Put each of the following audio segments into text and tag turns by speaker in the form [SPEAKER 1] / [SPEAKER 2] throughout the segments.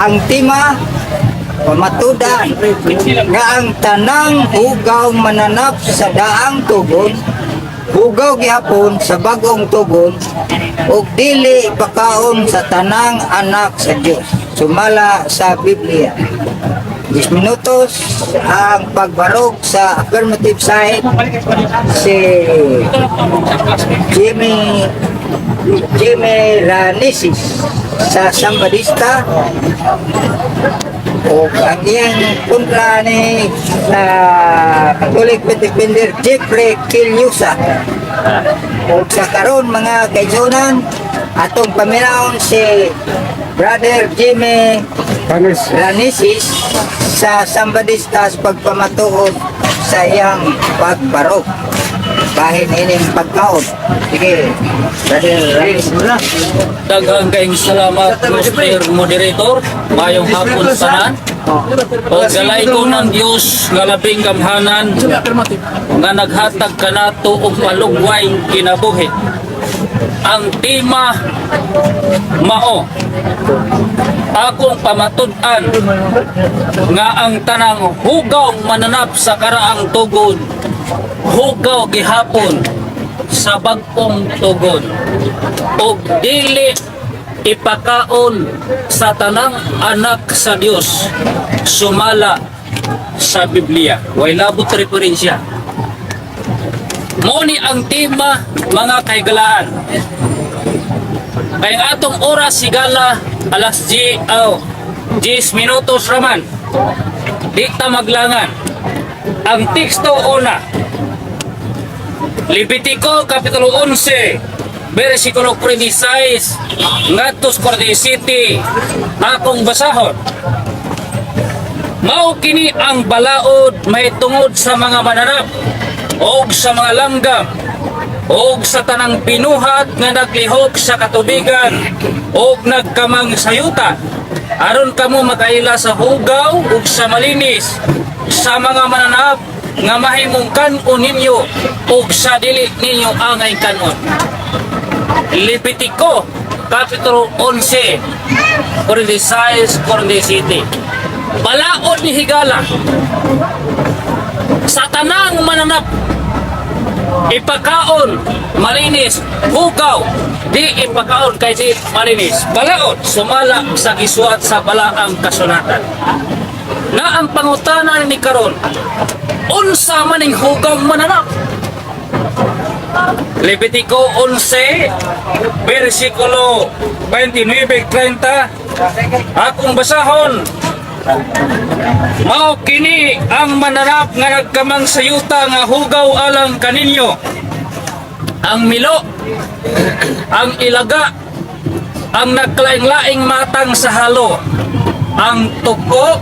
[SPEAKER 1] Ang tema, pamatudan nga ang tanang hugaw mananap sa daang tugon, hugaw gihapon sa bagong tugon ug dili ipakaon sa tanang anak sa Dios sumala sa Biblia. 10 minutos ang pagbarog sa affirmative side, si Jimmy Jimmy Ranisis sa Sambadista o ang iyang kontra ni sa Catholic Defender, Jeffrey Kilyusa. O sa karon, mga kaigsuonan, atong paminawon si Brother Jimmy Ranisis sa Sambadistas pagpamatuod sa iyang pagbarog bahin ining pagkaon. Sige, Brother Ranisis.
[SPEAKER 2] Daghang kayong salamat, Mr. Moderator. Mayong hapon tanan. O galay ko ng Dios nga labing gamhanan nga naghatag kanato og palugway kinabuhi. Ang tema mao akong pamatud-an nga ang tanang hugaw mananap sa karaang tugon, hugaw gihapon sa bag-ong tugon ug dili ipakaon sa tanang anak sa Dios sumala sa Biblia. Way labot referensya. Mao ni ang tema, mga kahigalaan. Kay ang atong oras, higala, alas G, oh, 10 minutos raman. Di ta maglangan. Ang teksto una, Levitico Kapitulo 11, versikulo 46 ngadto sa 47, akong basahon. Mao kini ang balaod mahitungod sa mga mananap og sa mga langgam og sa tanang binuhat nga naglihok sa katubigan og nagkamang sa yuta, aron kamo makaila sa hugaw ug sa malinis, sa mga mananap nga mahimong kan-on ninyo ug sa dili ninyo angay kan-on. Levitico Kapitulo 11, 46, 47. Balaod ni, higala, sa tanang mananap ipakaon malinis, hugaw di ipakaon kay di malinis. Balaod sumala sa gisuwat sa balaang kasulatan. Na ang pangutana ni karon, unsa maning hugaw mananap? Levitico 11 versikulo 29-30, akong basahon. Mao kini ang mananap nga nagkamang sa yuta nga hugaw alang kaninyo: ang milo, ang ilaga, ang nagkalaing-laing matang sa halo, ang tuko,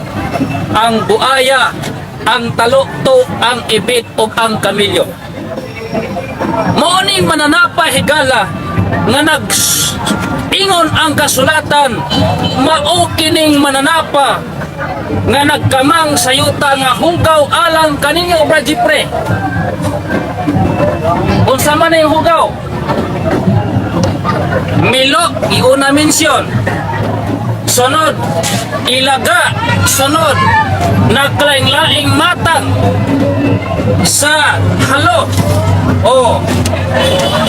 [SPEAKER 2] ang buaya, ang talukto, ang ibit ug ang kamilyo. Mao ning mananapa, higala, nga nag ingon ang kasulatan, mao kining mananapa nga nagkamang sa yuta nga hugaw alang kaninyo, Brad Jeffrey. Unsa man yung hugaw? Milo, iuna mention. Sunod, ilaga. Sunod, naglaing-laing matang sa halo. O,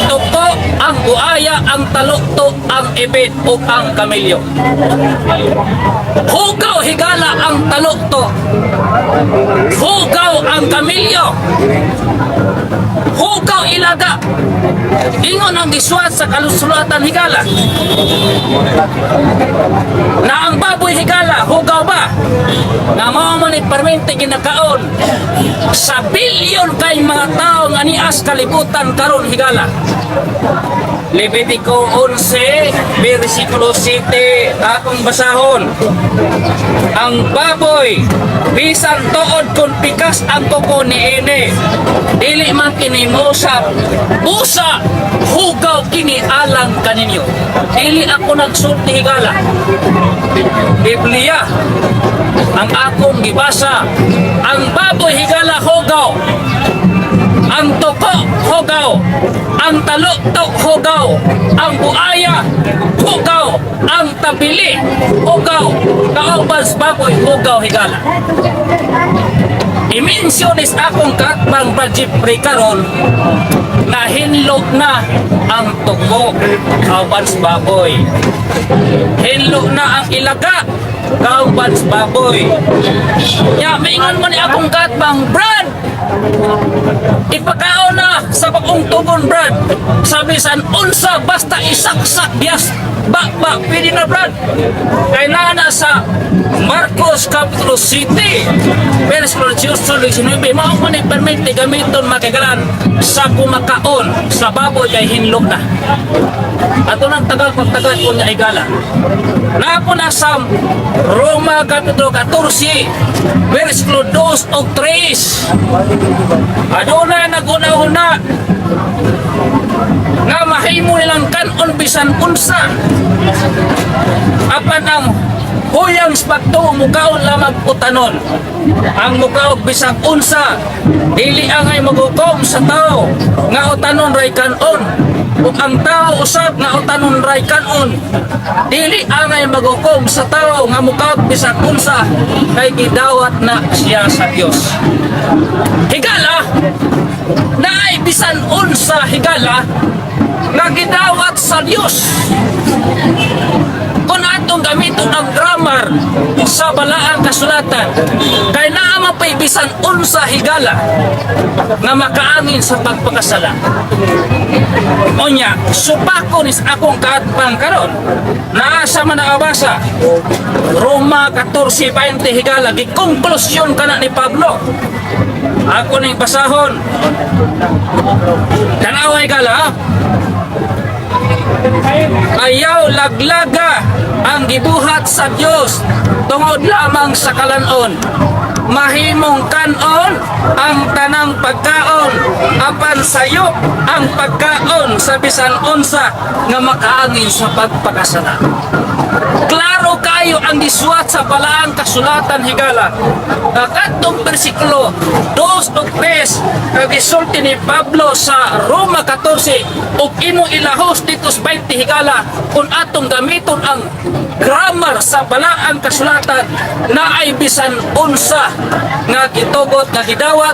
[SPEAKER 2] tuko, ang buaya, ang talukto, ang ibit, o ang kamilyo. Hugaw, higala, ang talukto. Hugaw ang kamilyo. Hugaw ilaga. Ingon ang gisuwat sa kasulatan, higala. Na ang baboy, higala, hugaw ba? Na mao man ni permente ginakaon sa bilyon kay mga tao nga nias kalibutan karon, higala. Levitico 11, versikulo 7, akong basahon. Ang baboy, bisan tuod kung pikas ang kuko niini, dili man kini mosap, busa, hugaw kini alang kaninyo. Dili ako nagsulti, higala. Biblia ang akong gibasa. Ang baboy, higala, hugaw. Ang tuko, hugaw. Ang taluktok, hugaw. Ang buaya, hugaw. Ang tabili, hugaw. Kauban sa baboy, hugaw, higala. I-mention is akong kaatbang, Brad Jeffrey, karon na hinlo na ang tuko kauban sa baboy. Hinlo na ang ilaga kauban sa baboy. Ya, maingon mo ni akong kaatbang, "Brad, ipakaon na sa bagong tugon, Brad. Sabi san unsa, basta isaksak biyas ba ba, pwede na, Brad." Kay naa sa Marcos Kapitulo City, versikulo 18, 19, mao man ni permit ni gamiton makigalan sa kumakaon sa baboy kay hinlo na. Ato nang tagal pagtagal ko niya igala. Napo na sa Roma Kapitulo 14, versikulo 2 o 3. Aduna naguna-una nga mahimo nilang kanon bisan unsa. Apan ang huyang sa pagtuo mukaon lamang utanon. Ang mukaog bisag unsa, dili angay maghukom sa tao nga utanon ray kanon. Ug ang tao usab nga utanon ray kanon, dili angay maghukom sa tao nga mukaog bisag unsa kay gidawat na siya sa Dios. Higala, naay bisan unsa, higala, nga gidawat sa Dios. Kung atong gamiton ang grammar sa balaang kasulatan, kay naa man pay bisan unsa, higala, nga makaangin sa pagpakasala. Onya, supako nis akong kaatbang karon. Naa sa man nakabasa. Roma 14:20, higala, gikonklusyon kana ni Pablo. Ako ning basahon. Tanawa, higala, ha? Ayaw laglaga ang gibuhat sa Dios tungod lamang sa kalanon. Mahimong kanon ang tanang pagkaon, apan sayop ang pagkaon sa bisan unsa nga makaangin sa pagpakasala. Klaro kayo ang gisuwat sa balaang kasulatan, higala. Katong bersikulo 2 ug 3 nga gisulti ni Pablo sa Roma 14 ug imong ilahos dito sa 20, higala, kung atong gamiton ang grammar sa balaang kasulatan, na ay bisan unsa nga gitugot nga gidawat,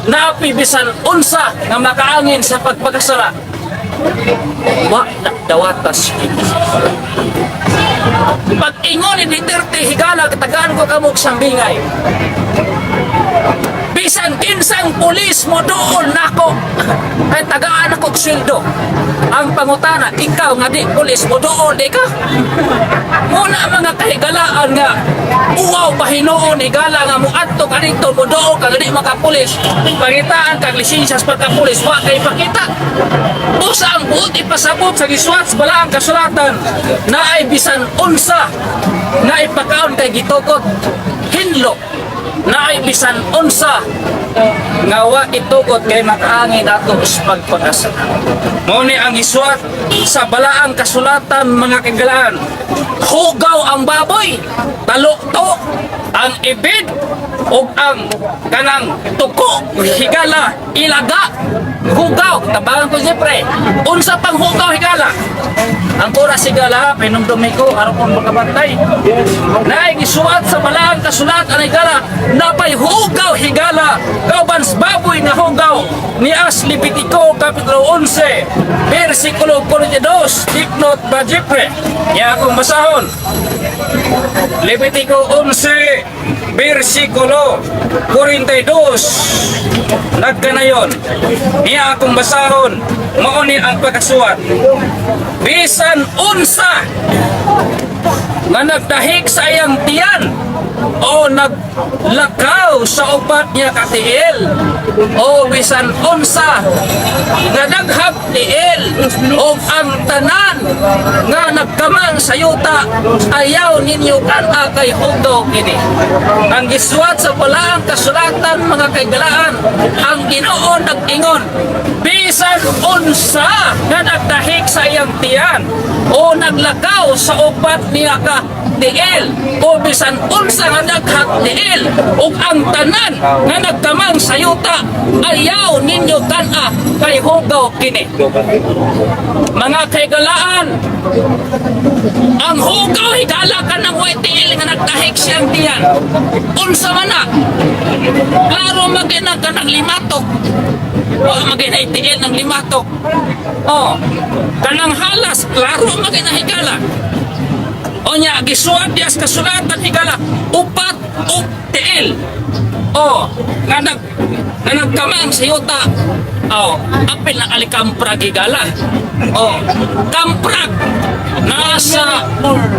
[SPEAKER 2] naapi bisan unsa nga makaangin sa pagpakasala, wa na dawatas. Pag ingon ni Duterte, higala, katagaan ko kamo og sambingay. Bisan kinsang pulis mo doon nako kay tagaan ako og sweldo. Ang pangutana, ikaw nga di pulis mo doon di ka? Muna mga kahigalaan nga uwaw pa hinuon, higala, nga muadto ka dito, mo doon ka nga di makapulis. Pangitaan kag lisensya sa pagkapulis, wa kay pakita. Usa ang buot ipasabot sa gisuwat sa balaang kasulatan na ay bisan unsa na ipakaon kay gitugot, hinlo, na ay bisan unsa nga wa itugot kay makaangin ato sa pagpakasala. Mao ni ang gisuwat sa balaang kasulatan, mga kagalaan. Hugaw ang baboy, talukto, ang ibid, ug ang kanang tuko, higala, ilaga, hugaw. Tabangan ko siyempre. Unsa pang hugaw, higala? Ang oras, higala, pinumdumi ko, aron kong makabantay. Naay gisuwat sa balaang kasulatan, higala, napay hugaw, higala, kauban sa baboy nga hugaw, ni as Levitico Kapitulo 11, versikulo 42, take note ba, Jeffrey? Ya akong basahon. Levitico 11, versikulo 42. Nagkanayon. Niya akong basahon. Mao ni ang pagkasuwat. Bisan unsa nga nagdahig sa iyang tiyan o naglakaw sa upat niya katiil o bisan unsa nga daghag tiil o ang tanan nga nagkamang sa yuta, ayaw ninyo kan-a kay hugaw kini. Ang gisuwat sa balaang kasulatan, mga kaigalaan, ang Ginoo nag-ingon bisan unsa nga nagdahig sa iyang tiyan o naglakaw sa upat niya ka tiil o bisan unsa nga nga daghang tiil ug ang tanan nga nagkamang sa yuta, ayaw ninyo kan-a kay hugaw kini. Mga kaigalaan, ang hugaw, higala, kanang way tiil nga nagtahik siyang tiyan. Unsa man na? Klaro magina kanang limatok. Wa magina tiil ng limatok. Oh, kanang halas, klaro magina, higala. O nya, gisuat diya sa kasulatan, higala, upat og tiil. Oh, nga nagkamang sa yuta. Oh, apil na alikamprag, higala. Oh, kamprag.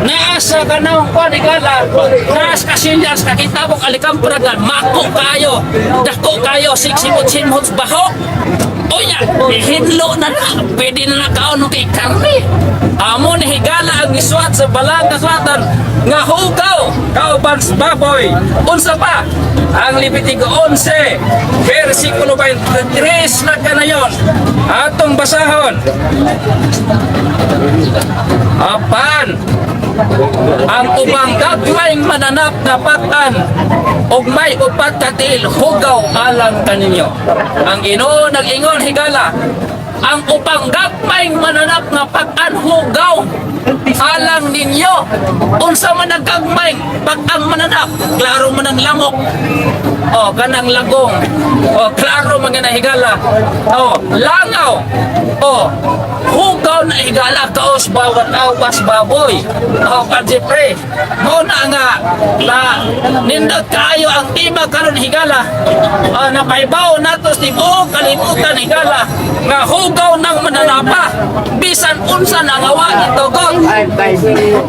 [SPEAKER 2] Nasa kanang kwan, higala. Nasa kasilyas kakita mo alikampragan, mako kayo. Dako kayo siksimot-simot bahok. O nya, hinlo na na. Pwede na nakaon kay karne. Amo ni, higala, ang isuat sa balang kasulatan nga hugaw kauban sa baboy. Unsa pa? Ang Levitico 11, versikulo 23 na kanayon. Atong basahon. Apan ang ubang gagmayng mananap na patan ug may upat ka tiil, hugaw alang kaninyo. Ang Ginoo nag-ingon, higala, ang ubang gagmayng mananap nga pag-an, hugaw alang ninyo. Unsa man ang gagmay pag-ang mananap? Klaro man ang lamok. O kanang lagong. O klaro man nga na, higala. O langaw. O hugaw na, higala, kaos bawat awas baboy. O Jeffrey, mo na nga la nindot kaayo ang tema karon, higala. Ah, napaibaw nato sa tibuok kalibutan, higala, nga hugaw ng mananapa bisan unsa na nga wa itugot.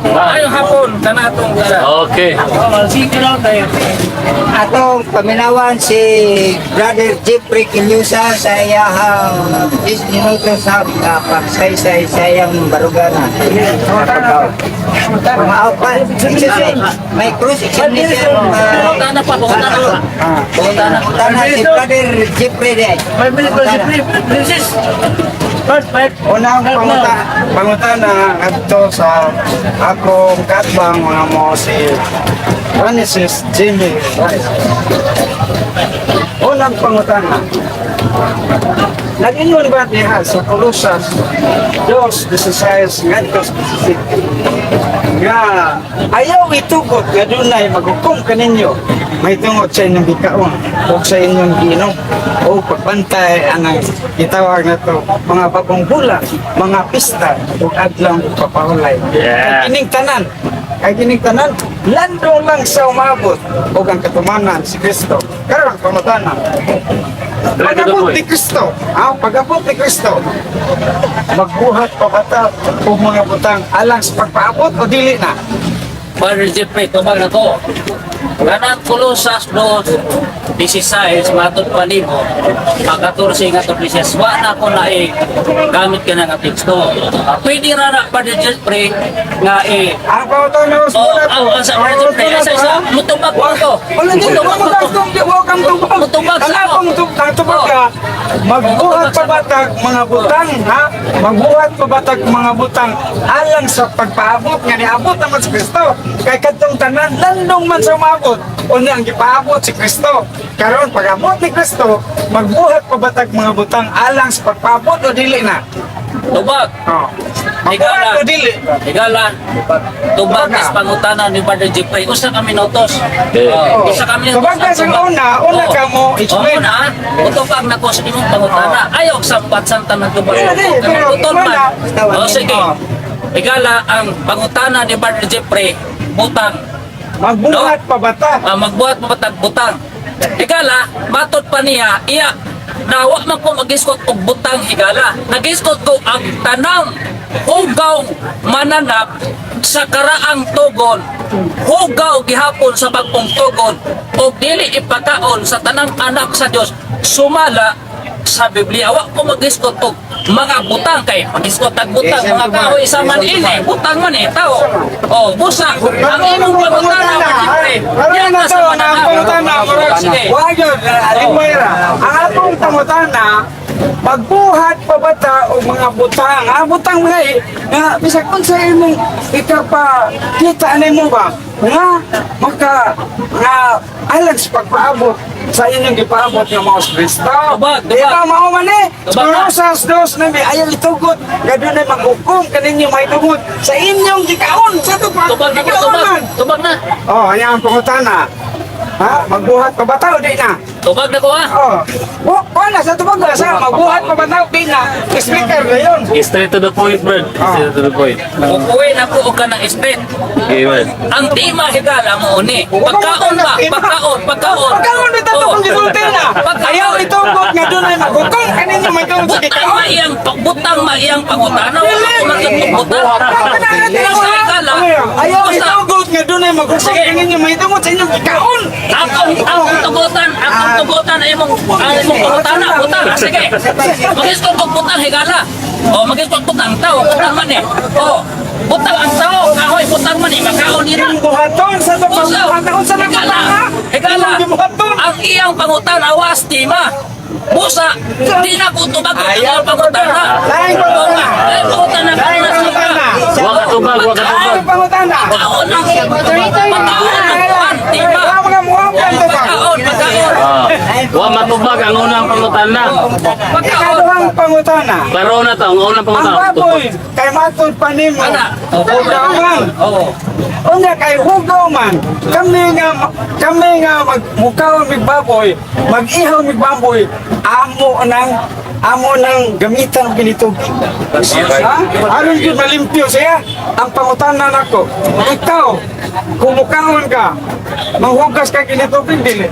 [SPEAKER 2] Maayong hapon kanatong tanan.
[SPEAKER 3] Okay.
[SPEAKER 1] Atong paminawan si Brother Jeffrey Kilyusa sa iyahang 10 minuto sa pagsaysay sa iyang barugana. Mga excuse me, may cross examination.
[SPEAKER 2] Pumunta na pa, pumunta na pa.
[SPEAKER 1] Pumunta na. Pumunta na si Brother Jeffrey de.
[SPEAKER 4] Princess! First, five.
[SPEAKER 5] Unang pangutana ngadto sa akong katbang mga mo si Francis Jimmy Rice. Unang pangutana. Nag-ingon ba diha sa Colosas 2:16 ngadto sa 17 nga ayaw itugot nga dunay maghukom kaninyo may tungod sa inyong gikaon o sa inyong giinom o pagbantay ang gitawag na to mga bagong bulan, mga pista ug adlaw papahulay? Kay kining tanan landong lang sa umabot ug ang katumanan si Kristo. Karon ang pangutana, pag-abot ni Kristo, pag-abot ni Kristo, magbuhat pa ba ta og mga butang alang sa pagpaabot o dili na?
[SPEAKER 2] Brother Jeffrey, tubag na to. Kanang Colosas 2:16, matod pa nimo, ang 14 nga to 16, wa na ko na eh, gamit ka na nga teksto. Ah, pwede ra na, Brother Jeffrey, nga eh,
[SPEAKER 5] Ang pangutana mas
[SPEAKER 2] Oh, oh, asa, Brother Jeffrey, asa, isa, mutubag ko to.
[SPEAKER 5] Wala din,
[SPEAKER 2] Mutubag
[SPEAKER 5] wala
[SPEAKER 2] ko to.
[SPEAKER 5] kang wa kang tubag.
[SPEAKER 2] Mutubag
[SPEAKER 5] Ang
[SPEAKER 2] sa ako.
[SPEAKER 5] akong ang tubag ka, magbuhat pa batag mga butang, ha? Magbuhat pa batag mga butang alang sa pagpaabot nga niabot naman si Kristo. Kay kadtong tanan landong man sa umabot. Unya ang gipaabot si Kristo. Karon pag-abot ni Kristo, magbuhat pa batag mga butang alang sa pagpaabot o dili na?
[SPEAKER 2] Tubag.
[SPEAKER 5] Oh.
[SPEAKER 2] Higala.
[SPEAKER 5] Magbuhat o dili?
[SPEAKER 2] Higala, tubag is pangutana ni Brother Jeffrey. Usa ka minutos. Oh, usa ka minutos.
[SPEAKER 5] Tubag ka sa una, una
[SPEAKER 2] Oo.
[SPEAKER 5] ka mo explain.
[SPEAKER 2] Oo, una, ah. Utubag na ko sa imong pangutana. Ayaw sambat sa tanan tubag.
[SPEAKER 5] Dili, dili, pero
[SPEAKER 2] Utol man.
[SPEAKER 5] una.
[SPEAKER 2] Oh, sige.
[SPEAKER 5] Oo.
[SPEAKER 2] Higala, ang pangutana ni Brother Jeffrey, butang.
[SPEAKER 5] Magbuhat pa bata.
[SPEAKER 2] Ah, magbuhat mo batag butang. Higala, matod pa niya, iya, nawa man ko magiskot og butang, higala. Nagiskot ko ang tanang hugaw mananap sa karaang tugon, hugaw gihapon sa bagong tugon, og dili ipakaon sa tanang anak sa Dios sumala sa Biblia. Wa ko magiskot og mga butang kay magiskot og butang, mga kahoy sa man ini, butang man eh tao. Oh, busa ang imong pangutana, Jeffrey.
[SPEAKER 5] Karon
[SPEAKER 2] Yan
[SPEAKER 5] na
[SPEAKER 2] na sa
[SPEAKER 5] to, ang
[SPEAKER 2] mananap.
[SPEAKER 5] pangutana,
[SPEAKER 2] Sige.
[SPEAKER 5] wa gyud alimay ra. Ang atong pangutana, magbuhat pa ba ta og mga butang? Ang butang mga eh, nga bisag unsa imong ikapa kita nimo ba nga maka alang sa pagpaabot sa inyong gipaabot nga mga Kristo.
[SPEAKER 2] Tubag,
[SPEAKER 5] Di ba
[SPEAKER 2] tubag.
[SPEAKER 5] mao man eh?
[SPEAKER 2] Tubag na.
[SPEAKER 5] Kolosas 2:9 ayaw itugot nga dunay maghukom kaninyo mahitungod sa inyong gikaon sa tubag.
[SPEAKER 2] Tubag na ko,
[SPEAKER 5] Gikaon
[SPEAKER 2] tubag.
[SPEAKER 5] man.
[SPEAKER 2] Tubag na.
[SPEAKER 5] Oh, anya ang pangutana. Ha? Magbuhat pa ba tao di na?
[SPEAKER 2] Tubag na ko ha.
[SPEAKER 5] Oh. Oh, wala sa tubag sa magbuhat pa ba tao di na? Speaker na yun.
[SPEAKER 4] Straight to the point, Bird. Straight to the point.
[SPEAKER 2] Ukuwi na ko og kanang street.
[SPEAKER 4] Okay, Bird.
[SPEAKER 2] Ang tema higala mo ni. Pagkaon ba? Pagkaon, pagkaon.
[SPEAKER 5] Pagkaon ito
[SPEAKER 2] Oh.
[SPEAKER 5] kung gisulti na.
[SPEAKER 2] Pagkaon.
[SPEAKER 5] Ayaw itugot nga dunay maghukom kaninyo mahitungod sa
[SPEAKER 2] Butang
[SPEAKER 5] gikaon.
[SPEAKER 2] maiyang butang maiyang pangutana wala ko magbutan. Sa higala.
[SPEAKER 5] Ayaw
[SPEAKER 2] Basta,
[SPEAKER 5] itugot nga dunay maghukom
[SPEAKER 2] Sige.
[SPEAKER 5] kaninyo mahitungod sa inyong gikaon.
[SPEAKER 2] Akong tugutan ay imong ang imong pangutana, butang. Ah, sige. Mag-istorb og butang higala. Oh, mag-istorb butang tao, butang man eh. Oh, butang ang tao, kahoy butang man eh, makaon nila.
[SPEAKER 5] Yung buhaton sa to
[SPEAKER 2] Usaw,
[SPEAKER 5] pangbuhaton sa
[SPEAKER 2] higala,
[SPEAKER 5] nagpatanga.
[SPEAKER 2] higala.
[SPEAKER 5] Yung gibuhaton.
[SPEAKER 2] Ang iyang pangutana awas tima. Busa, di na ko tubag ang
[SPEAKER 5] Ayaw
[SPEAKER 2] iyang pangutana.
[SPEAKER 5] Laing pangutana.
[SPEAKER 2] Laing pangutana.
[SPEAKER 5] Laing pangutana.
[SPEAKER 4] Wa ka tubag, wa ka tubag.
[SPEAKER 5] Laing pangutana.
[SPEAKER 2] Pagkaon ang pagkaon ang kuan, tima.
[SPEAKER 5] Wala mga muhang kanto ba?
[SPEAKER 2] Pagkaon, pagkaon.
[SPEAKER 4] Ah. Wa matubag ang unang pangutana.
[SPEAKER 2] Pagkaon.
[SPEAKER 5] Ikaduhang pangutana.
[SPEAKER 4] Klaro na to, ang unang
[SPEAKER 5] Ang
[SPEAKER 4] pangutana.
[SPEAKER 5] baboy kay matod pa nimo.
[SPEAKER 2] Ana.
[SPEAKER 5] Hugaw man.
[SPEAKER 2] Oo.
[SPEAKER 5] Unya kay hugaw man. Kami nga magmukaon mig baboy, mag-ihaw mig baboy, amo nang gamitan og ginitubig. Ha? Aron gyud malimpyo siya. Ang pangutana nako. Ikaw, kumukaon ka, manghugas ka ginitubig dili.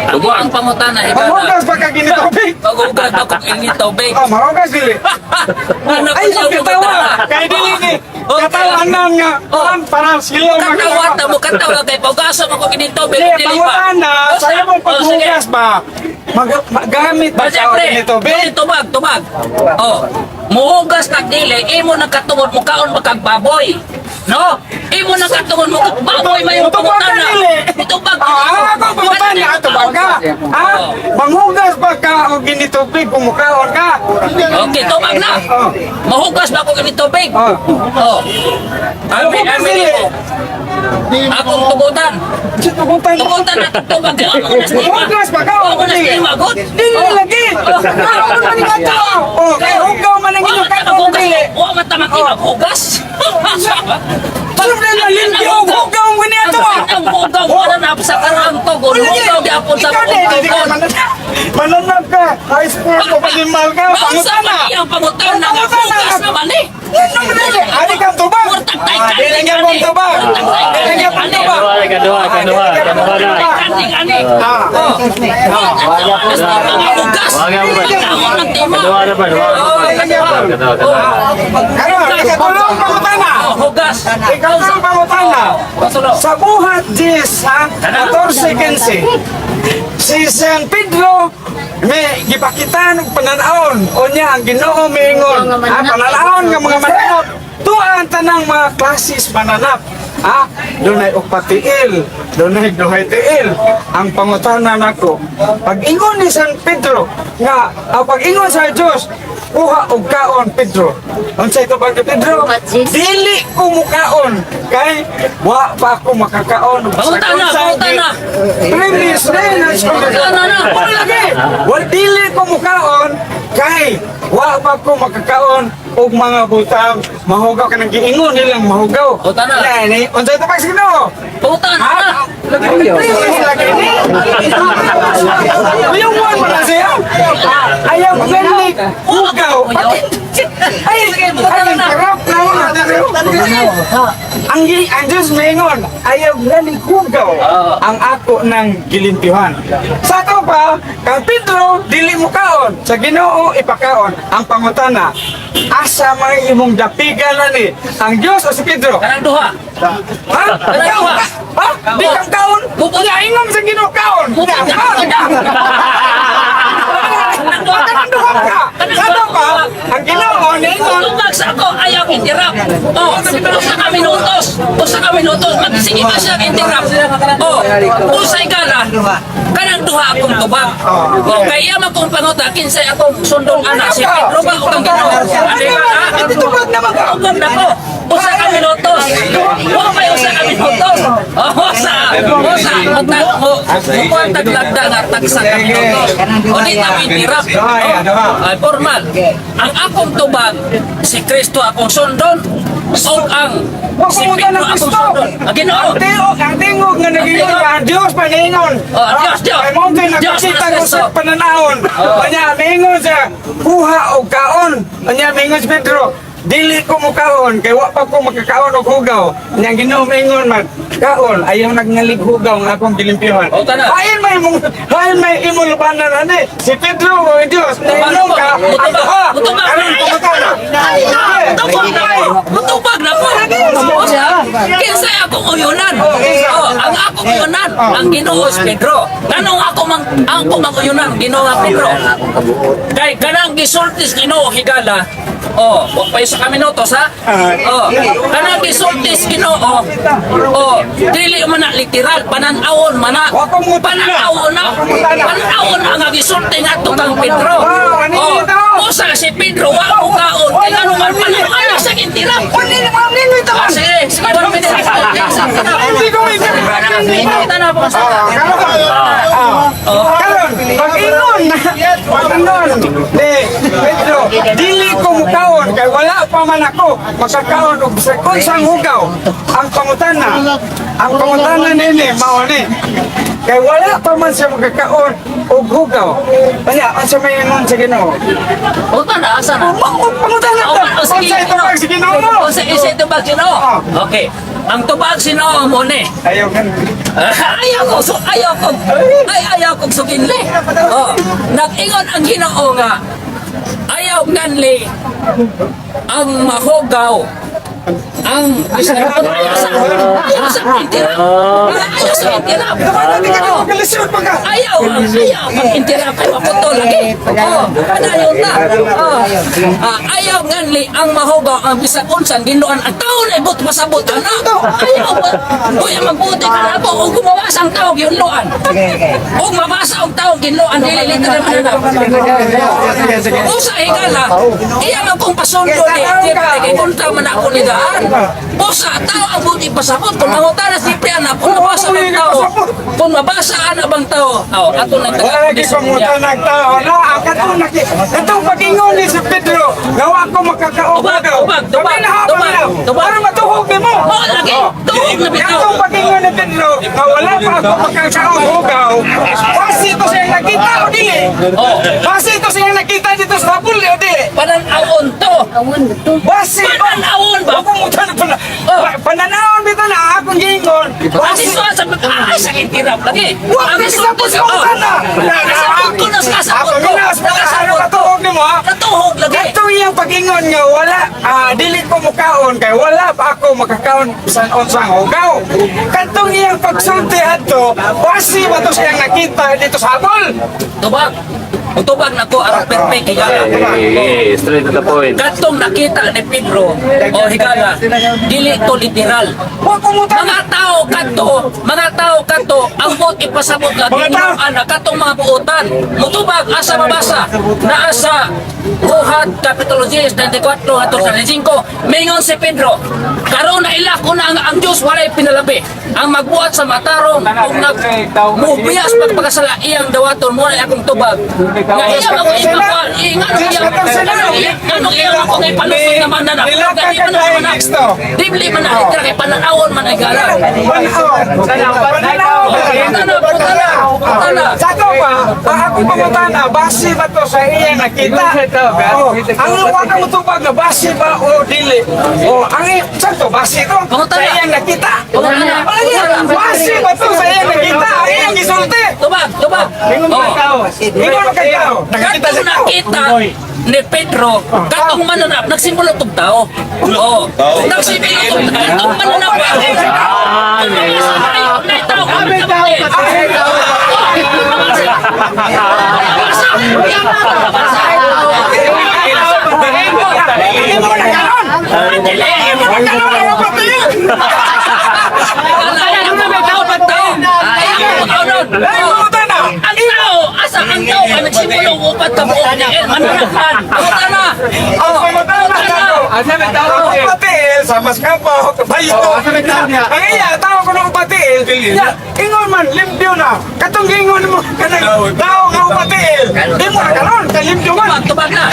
[SPEAKER 2] Ang iyang pangutana higala.
[SPEAKER 5] Manghugas ba ka ginitubig?
[SPEAKER 2] Paghugas ba kung ini tubig?
[SPEAKER 5] Oh, manghugas dili.
[SPEAKER 2] Ano
[SPEAKER 5] Ay,
[SPEAKER 2] ko
[SPEAKER 5] sa katawa. Kay dili ni. Katawanan nga.
[SPEAKER 2] Oh.
[SPEAKER 5] Parang parang sila
[SPEAKER 2] Katawa ta mo katawa kay pagasa mo kung ini tubig
[SPEAKER 5] Hindi,
[SPEAKER 2] dili pa.
[SPEAKER 5] pangutana,
[SPEAKER 2] O,
[SPEAKER 5] sa imong
[SPEAKER 2] o, sige.
[SPEAKER 5] paghugas ba? Magamit ba
[SPEAKER 2] Ba,
[SPEAKER 5] sa
[SPEAKER 2] siyempre,
[SPEAKER 5] ginitubig?
[SPEAKER 2] dili tubag, tubag. Oh, muhugas kag dili, imo nang katungod mo kaon makag baboy. No? Imo nang katungod mo kag baboy may
[SPEAKER 5] Tubag ka
[SPEAKER 2] pangutana.
[SPEAKER 5] dili.
[SPEAKER 2] Itubag.
[SPEAKER 5] Ah, ako pangutana, tubag ka. Ah, manghugas ba ka og ginitubig kung mukaon ka?
[SPEAKER 2] Okay, tubag na.
[SPEAKER 5] Oh.
[SPEAKER 2] Mahugas ba ko kini tubig?
[SPEAKER 5] Oh.
[SPEAKER 2] Oh. Ami,
[SPEAKER 5] Mahugas
[SPEAKER 2] ami
[SPEAKER 5] dili.
[SPEAKER 2] nimo. Akong tugutan.
[SPEAKER 5] Tugutan.
[SPEAKER 2] Tugutan na tubag. Wa mo na stima.
[SPEAKER 5] Manghugas ba ka?
[SPEAKER 2] Wa mo na stima, good.
[SPEAKER 5] Dili lagi. Kaon man nga tao. Oh, kay hugaw man ang inyong kaon dili.
[SPEAKER 2] Wa man ta makipaghugas.
[SPEAKER 5] Siyempre na limpyo og hugaw mo niya to ah.
[SPEAKER 2] Ang hugaw wala na sa karaang tugon. Hugaw gyapon sa
[SPEAKER 5] Ikaw din, hindi ka
[SPEAKER 2] tugon.
[SPEAKER 5] mananap. Mananap ka. High school ko panimal ka.
[SPEAKER 2] Maunsa
[SPEAKER 5] Pangutana.
[SPEAKER 2] man iyang pangutana nga hugas naman eh.
[SPEAKER 5] Ano man dili? Ani kang tubag.
[SPEAKER 2] Murtag tay
[SPEAKER 5] Ah, dili nga pong tubag. Dili nga pong tubag.
[SPEAKER 4] Kaduha, kaduha, kaduha, kaduha na.
[SPEAKER 2] Kaning ani.
[SPEAKER 5] Ah.
[SPEAKER 2] Oh. Hugas. Pagkaon ng tima.
[SPEAKER 4] Kaduha na ba? Kaduha, kaduha, kaduha.
[SPEAKER 5] Karon, ikatulong pangutana.
[SPEAKER 2] Oh, hugas.
[SPEAKER 5] Ikatulong pangutana.
[SPEAKER 2] Pasulo.
[SPEAKER 5] Sa buhat 10 ha, 14:15. Si San Pedro may gipakitan og pananawon unya ang Ginoo miingon ha, pananawon nga mga mananap tuan tanang mga klasis mananap ha, dunay upat tiil, dunay duhay tiil. Ang pangutana nako, pag-ingon ni San Pedro nga ah, pag-ingon sa Dios, kuha og kaon Pedro, unsay tubag ni Pedro? Dili ko mukaon kay wa pa ako makakaon.
[SPEAKER 2] Pangutana, pangutana.
[SPEAKER 5] Premise na
[SPEAKER 2] Pangutana na.
[SPEAKER 5] Wala lagi. Wal dili ko mukaon kay wa pa ko makakaon og mga butang mahugaw ka nang giingon nilang mahugaw.
[SPEAKER 2] Pangutana.
[SPEAKER 5] Ni unsay tubag sa Ginoo?
[SPEAKER 2] Pangutana
[SPEAKER 5] Ha?
[SPEAKER 2] na.
[SPEAKER 5] Premise lagi ni. Yung one mo na siya. Ah, ayaw galing hugaw. Ay, ay, sarap na. Ang Diyos maingon, ayaw galing hugaw ang ako ng gilimpihan. Sa ato pa, kang Pedro, dili mo kaon. Sa Ginoo ipakaon. Ang pangutana, asa may imong dapigan na ni ang Diyos o si Pedro?
[SPEAKER 2] Kanang duha.
[SPEAKER 5] Ha? Ikaw, ha? Di kang kaon? Unya ingom sa Ginoo kaon. Unya, kaon ka. Kanang duha ka. Sa ato pa, ang Ginoo niingon,
[SPEAKER 2] Tubag sa ako, ayaw interrupt. Oh, usa ka minutos. Usa ka minutos. Magsige ba siya interrupt? Oh, usay ka na. Kanang duha akong tubag. Oh, kay iya man kong panguta, kinsay akong sundon ana si Pedro ba o kang Ginoo? Ano ba? Ha?
[SPEAKER 5] Tubag naman ka.
[SPEAKER 2] Tubag na ko. Usa ka minutos. Wa may usa ka minutos. Oh, usa. O sa mo mo taglagda nga tagsa ka minuto. O di ta interrupt. Ay formal. Ang akong tubag si Kristo akong sundon o ang si
[SPEAKER 5] Huwag
[SPEAKER 2] Pedro
[SPEAKER 5] ng
[SPEAKER 2] akong
[SPEAKER 5] Kristo.
[SPEAKER 2] sundon. Ang Ginoo.
[SPEAKER 5] Ang tingog nga nag-ingon ka, ang Diyos pangingon.
[SPEAKER 2] Oh, Diyos, Diyos.
[SPEAKER 5] Kay mo
[SPEAKER 2] Diyos,
[SPEAKER 5] nakakita ko
[SPEAKER 2] Kristo.
[SPEAKER 5] sa pananahon. Kanya, mingon siya, kuha og kaon. Kanya, mingon si Pedro, dili ko mo kaon, kay wa pa ko makakaon og hugaw. Nya Ginoo mingon man, kaon, ayaw nagngalig hugaw nga akong gilimpyuhan.
[SPEAKER 2] Oh, tanan.
[SPEAKER 5] Hain may mong hain may imong lubanan ani. Si Pedro o Diyos, nainom ka, ang duha.
[SPEAKER 2] Mutubag.
[SPEAKER 5] Karon pangutana.
[SPEAKER 2] Mutubag na po. Mutubag na po. O siya, kinsay akong uyunan. Oh, ang akong uyunan, ang Ginoo si Pedro. Nganong ako mang ang ako mang uyunan, Ginoo nga Pedro. Kay kanang gisultis Ginoo higala. Oh, wa pa isa ka minutos ha. Oh, kanang gisultis Ginoo. Oh, dili man na literal panan-awon man na.
[SPEAKER 5] Wa ko mutana.
[SPEAKER 2] Panan-awon na. Panan-awon na nga gisulti ngadto kang Pedro.
[SPEAKER 5] Ah, ano
[SPEAKER 2] Oh,
[SPEAKER 5] ito?
[SPEAKER 2] usa si Pedro wa ko kaon kay ngano man panan-awon sa kintirap.
[SPEAKER 5] Wala
[SPEAKER 2] Ah, sige, sige, 1 minute.
[SPEAKER 5] Hindi ko
[SPEAKER 2] Minute na po.
[SPEAKER 5] Karon, pag-ingon, pag-ingon, ni Pedro, dili ko mukaon kay wala pa man ako makakaon og sa kunsang hugaw. Ang pangutana nini mao ni. Kay wala pa man siya makakaon og hugaw. Kanya, unsa may ingon sa Ginoo?
[SPEAKER 2] O na, asa na?
[SPEAKER 5] Mao pangutana
[SPEAKER 2] O,
[SPEAKER 5] ta.
[SPEAKER 2] o, sige,
[SPEAKER 5] Unsa ito pag sa Ginoo mo?
[SPEAKER 2] O, sa isa tubag Ginoo. Okay. Ang tubag Ginoo mo ni.
[SPEAKER 5] Ayaw kan.
[SPEAKER 2] Ayaw ko, so, ayaw ko, ay, ayaw ko suginli. Oh, nag-ingon ang Ginoo nga, ayaw nganli ang mahugaw ang ayaw sa intira, ayaw sa intira. Oh,
[SPEAKER 5] Kalisod pa ka.
[SPEAKER 2] ayaw ayaw ang intira kay maputo lagi. Oh, padayon na. Oh, ah, ayaw nganli ang mahugaw ang bisag unsang ginuan ang taon ay but pasabot ana. Ayaw ba? Uy, magbuti ka na ako og gumawa ang tao giunloan. Og mabasa og tao giunloan dili literal man na. Usa higala, iya man kong pasundo ni siyempre kay kontra man ako ni daan. Usa tao ang buti pasabot kung mangutana si Priana kung mabasa ang tao, kung mabasa ana bang tao, oh, ato nang
[SPEAKER 5] Wala lagi pangutana ang tao na ang katong naki katong pag-ingon ni si Pedro nga wa ko makakaon.
[SPEAKER 2] Tubag, tubag, tubag, tubag, tubag.
[SPEAKER 5] Para matuhog nimo.
[SPEAKER 2] Oh, lagi, tuhog na bitaw.
[SPEAKER 5] Katong pag-ingon ni Pedro nga wala pa ako makakaon hugaw. Base to siyang nakita o dili?
[SPEAKER 2] Oh,
[SPEAKER 5] Base to siyang nakita dito sa habol o dili?
[SPEAKER 2] panan-awon to.
[SPEAKER 5] Base ba?
[SPEAKER 2] Panan-awon ba?
[SPEAKER 5] Wa ko mutana pa.
[SPEAKER 2] Oh.
[SPEAKER 5] Pananawon bitaw na akong giingon.
[SPEAKER 2] Ang
[SPEAKER 5] Base
[SPEAKER 2] isuan sa ah, sa intirap lagi.
[SPEAKER 5] Wa
[SPEAKER 2] Ang
[SPEAKER 5] ka
[SPEAKER 2] isulti
[SPEAKER 5] sa pangutana.
[SPEAKER 2] Nakasabot ko na kasabot ko.
[SPEAKER 5] Nakasabot
[SPEAKER 2] Nakasabot ko.
[SPEAKER 5] ko nimo ha.
[SPEAKER 2] Natuhog lagi.
[SPEAKER 5] Katong iyang pag-ingon nga wala, dili ko mukaon kay wala pa ako makakaon bisan unsang hugaw. Katong iyang pagsulti adto, basi ba to siyang nakita dito sa habol?
[SPEAKER 2] Tubag. Tubag na ko aron perfect higala.
[SPEAKER 4] Eh, straight to the point.
[SPEAKER 2] Katong nakita ni Pedro o higala, dili to literal.
[SPEAKER 5] Wa ko mutana.
[SPEAKER 2] Mga tao kadto, mga tao kadto, ang buot ipasabot nga
[SPEAKER 5] Mga tao.
[SPEAKER 2] ginuan na katong mga buotan. Mutubag asa mabasa naa sa Buhat Kapitulo 10, 34 hangtod sa 35, mingon si Pedro, karon na ila ko na ang Dios walay pinalabi. Ang magbuhat sa matarong ug nag mubiyas pagpakasala iyang dawaton mo na akong tubag. Nga iya ako ipakuan, ngano iya ako ipalusot naman na
[SPEAKER 5] Nilaka ka tayo next to.
[SPEAKER 2] Dibli man na literal kay pananawon man ay gala.
[SPEAKER 5] Pananaw. Pananaw.
[SPEAKER 2] Putana, putana, putana.
[SPEAKER 5] Sa ako pa, ang akong pangutana, base ba to sa iya nakita? Oh, ang wa ka mutubag nga base ba o dili? Oh, ang sa to base to
[SPEAKER 2] Pangutana.
[SPEAKER 5] sa iyang nakita.
[SPEAKER 2] Pangutana.
[SPEAKER 5] Wala niya, base ba to sa iyang nakita? Ang iyang gisulti.
[SPEAKER 2] Tubag, tubag. Oh.
[SPEAKER 5] Ingon ka tao. Nakita
[SPEAKER 2] Katong
[SPEAKER 5] sa tao.
[SPEAKER 2] nakita ni Pedro, katong mananap, nagsimula tong tao. Oo. Nagsimula tong katong mananap.
[SPEAKER 4] Ah,
[SPEAKER 2] Ay, tao, kami tao.
[SPEAKER 5] Imo na karon. Imo na karon ang patayin. Ay, pangutana.
[SPEAKER 2] Ang tao, asa ang tao ka nagsimula og upat ka buok ni mananapan. Pangutana.
[SPEAKER 5] Ang pangutana nako. Ang patiil Sama sa kabaw, kabayo. Ang iya, tao ko nung upatiil. Ya, ingon man, limpyo na. Katong ingon mo, kanang tao nga upatiil. Di mo na karon, kay limpyo man.
[SPEAKER 2] Tubag, tubag na.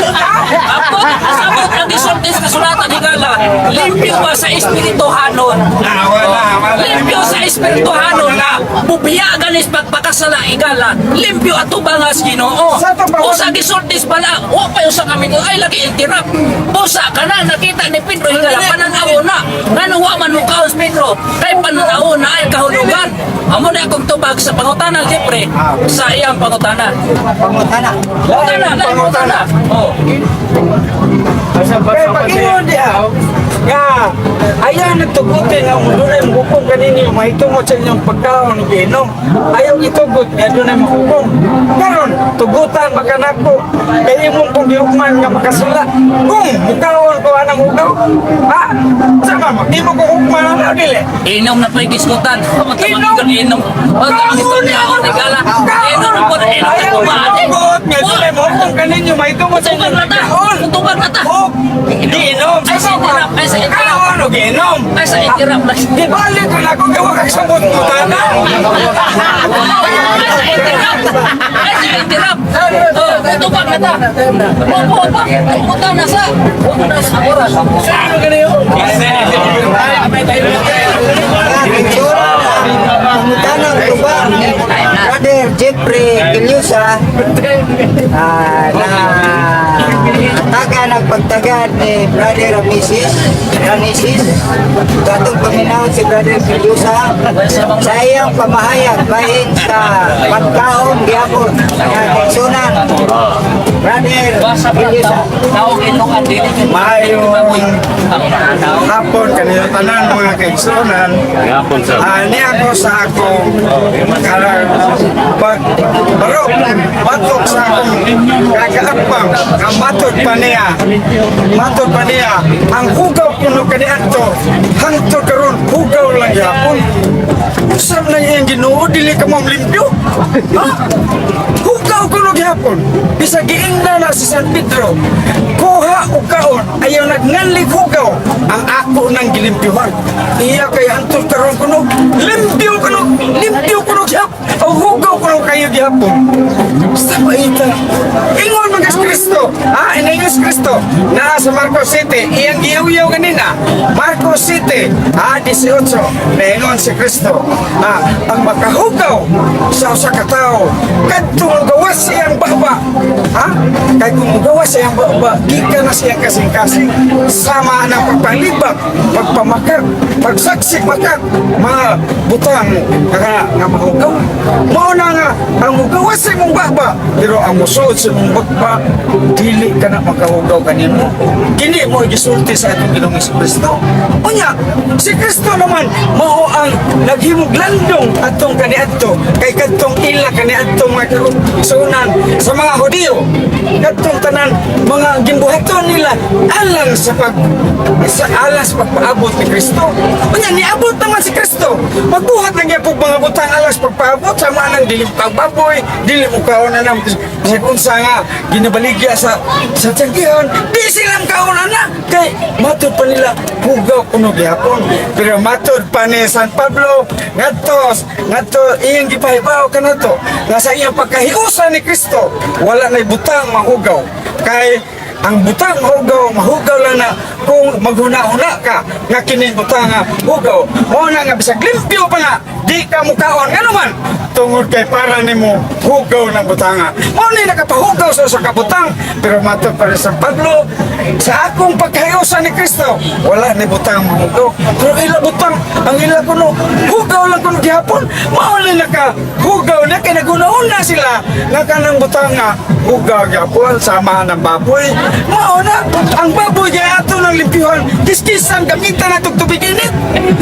[SPEAKER 2] Abot, sabot ang gisulti sa kasulatan, higala. Limpyo ba sa espirituhanon?
[SPEAKER 5] Ah, wala, wala.
[SPEAKER 2] Limpyo sa espirituhanon na bubiya ganis pagpakasala, higala. Limpyo ato bangas Ginoo.
[SPEAKER 5] Sa ato ba-
[SPEAKER 2] O sa gisultis bala, o pa yung sa kami ay lagi interrupt. Busa ka na nakita ni Pedro, higala, pananaw na. Ngano wa man mo kaos, Pedro? Kay pananaw na ay kahulugan. Amo na akong tubag sa pangutana, Jeffrey, sa iyang pangutana.
[SPEAKER 1] Pangutana.
[SPEAKER 2] Pangutana, lain pangutana. Oh.
[SPEAKER 5] Kaya pag ingon diha, nga ayaw nagtugutin nga kung dunay mahukom kaninyo mahitungod sa inyong pagkaon ug inom. Ayaw itugot nga dunay mahukom. Karon tugutan baka nako kay imong kong gihukman nga makasala. Kung mukaon ko anang hugaw, ha? Sama mo, imo kong hukman ana o dili?
[SPEAKER 2] Inom na po'y gisgutan.
[SPEAKER 5] Inom!
[SPEAKER 2] Inom. Inom. Inom. Higala. Inom po. Inom.
[SPEAKER 5] Ayaw itugot nga dunay mahukom kaninyo mahitungod sa
[SPEAKER 2] Tubag
[SPEAKER 5] inyong
[SPEAKER 2] na ta.
[SPEAKER 5] pagkaon.
[SPEAKER 2] Tubag na ta.
[SPEAKER 5] Og giinom.
[SPEAKER 2] Ay, sa interrupt. Ay, sa interrupt.
[SPEAKER 5] Kaon og giinom.
[SPEAKER 2] Ay, sa interrupt na.
[SPEAKER 5] Di balik ko na ako gawa kag samot mo tanan.
[SPEAKER 2] Ay, sa interrupt. Ay, sa interrupt. Oh, tubag na ta. Opo, opo. Punta na sa. Punta na sa oras.
[SPEAKER 1] Picture pangutana tubag ni Brother Jeffrey Ilyusa na taga ng pagtagad ni Brother Mrs. Ranisis. Katong paminaw si Brother Ilyusa sa iyang pamahayag bahin sa pagkaon gihapon nga kaigsunan. Brother
[SPEAKER 2] Basa pa
[SPEAKER 1] Ilyusa.
[SPEAKER 2] tawag itong ang dili.
[SPEAKER 5] Maayong hapon kanila tanan mga kaigsunan.
[SPEAKER 4] Ngapon sir.
[SPEAKER 5] Ani ako sa akong karang pag barok batok sa akong kakaapang ang matod pa niya, matod pa niya ang hugaw kuno kaniadto hangtod karon hugaw lang gyapon. Usab na iyang Ginoo, dili ka mamlimpyo, ha? Hugaw kuno gyapon bisag giingna na si San Pedro, kuha og kaon, ayaw nagnganlig hugaw ang ako nang gilimpyuhan. Iya kay hangtod karon kuno limpyo kuno, limpyo kuno gyap o hugaw kuno kayo gyapon sa maita. Ingon man kas Kristo, ha, ingon si Kristo naa sa Marcos 7, iyang giyaw-yaw ganina. Marcos 7, ha, 18, naingon si Kristo, ha, ang makahugaw sa usa ka tawo kadtong gawas siyang baba, ha, kay kung gawas siyang baba, gikan na siyang kasing-kasing sama ng pagpalibak, pagpamakak, pagsaksik makak, mga butang nga nga mahugaw. Mao na nga ang mugawas sa imong baba, pero ang musuod sa imong baba, dili ka na makahugaw kanimo. Kini mo gisulti sa atong Ginoong Kristo. Unya, si Kristo naman mao ang naghimog landong atong kaniadto kay kadtong ila kaniadto mga karusunan sa mga Hudiyo. Kadtong tanan mga gimbuhaton nila alang sa pag sa alang sa pagpaabot ni Kristo. Unya niabot naman si Kristo. Magbuhat lang gyud mga butang alang sa pagpaabot sa mga nang dili baboy, dili mo kaon na nang bisag unsa nga ginabaligya sa tiyanggihan, di sila kaon ana kay matod pa nila hugaw kuno gihapon. Pero matod pa ni San Pablo ngadto ngadto iyang gipahibaw kanato nga sa iyang pagkahiusa ni Kristo wala nay butang mahugaw, kay ang butang mahugaw, mahugaw lang na kung maghuna-huna ka nga kining butang nga hugaw. Mao na nga bisag limpyo pa nga di ka mukaon, ngano man tungod kay para nimo hugaw ng butanga. Mao ni nakapahugaw sa usa ka butang. Pero matod pa rin San Pablo, sa akong pagkahiusa ni Kristo wala ni butang mahugaw, pero ila butang ang ila kuno hugaw lang kuno gihapon. Mao ni nakahugaw na kay naghuna-huna sila nga kanang butang nga hugaw gihapon sama ng baboy. Mao na ang baboy kay ato ng limpyuhan, kiskisan, gamitan na tubig init,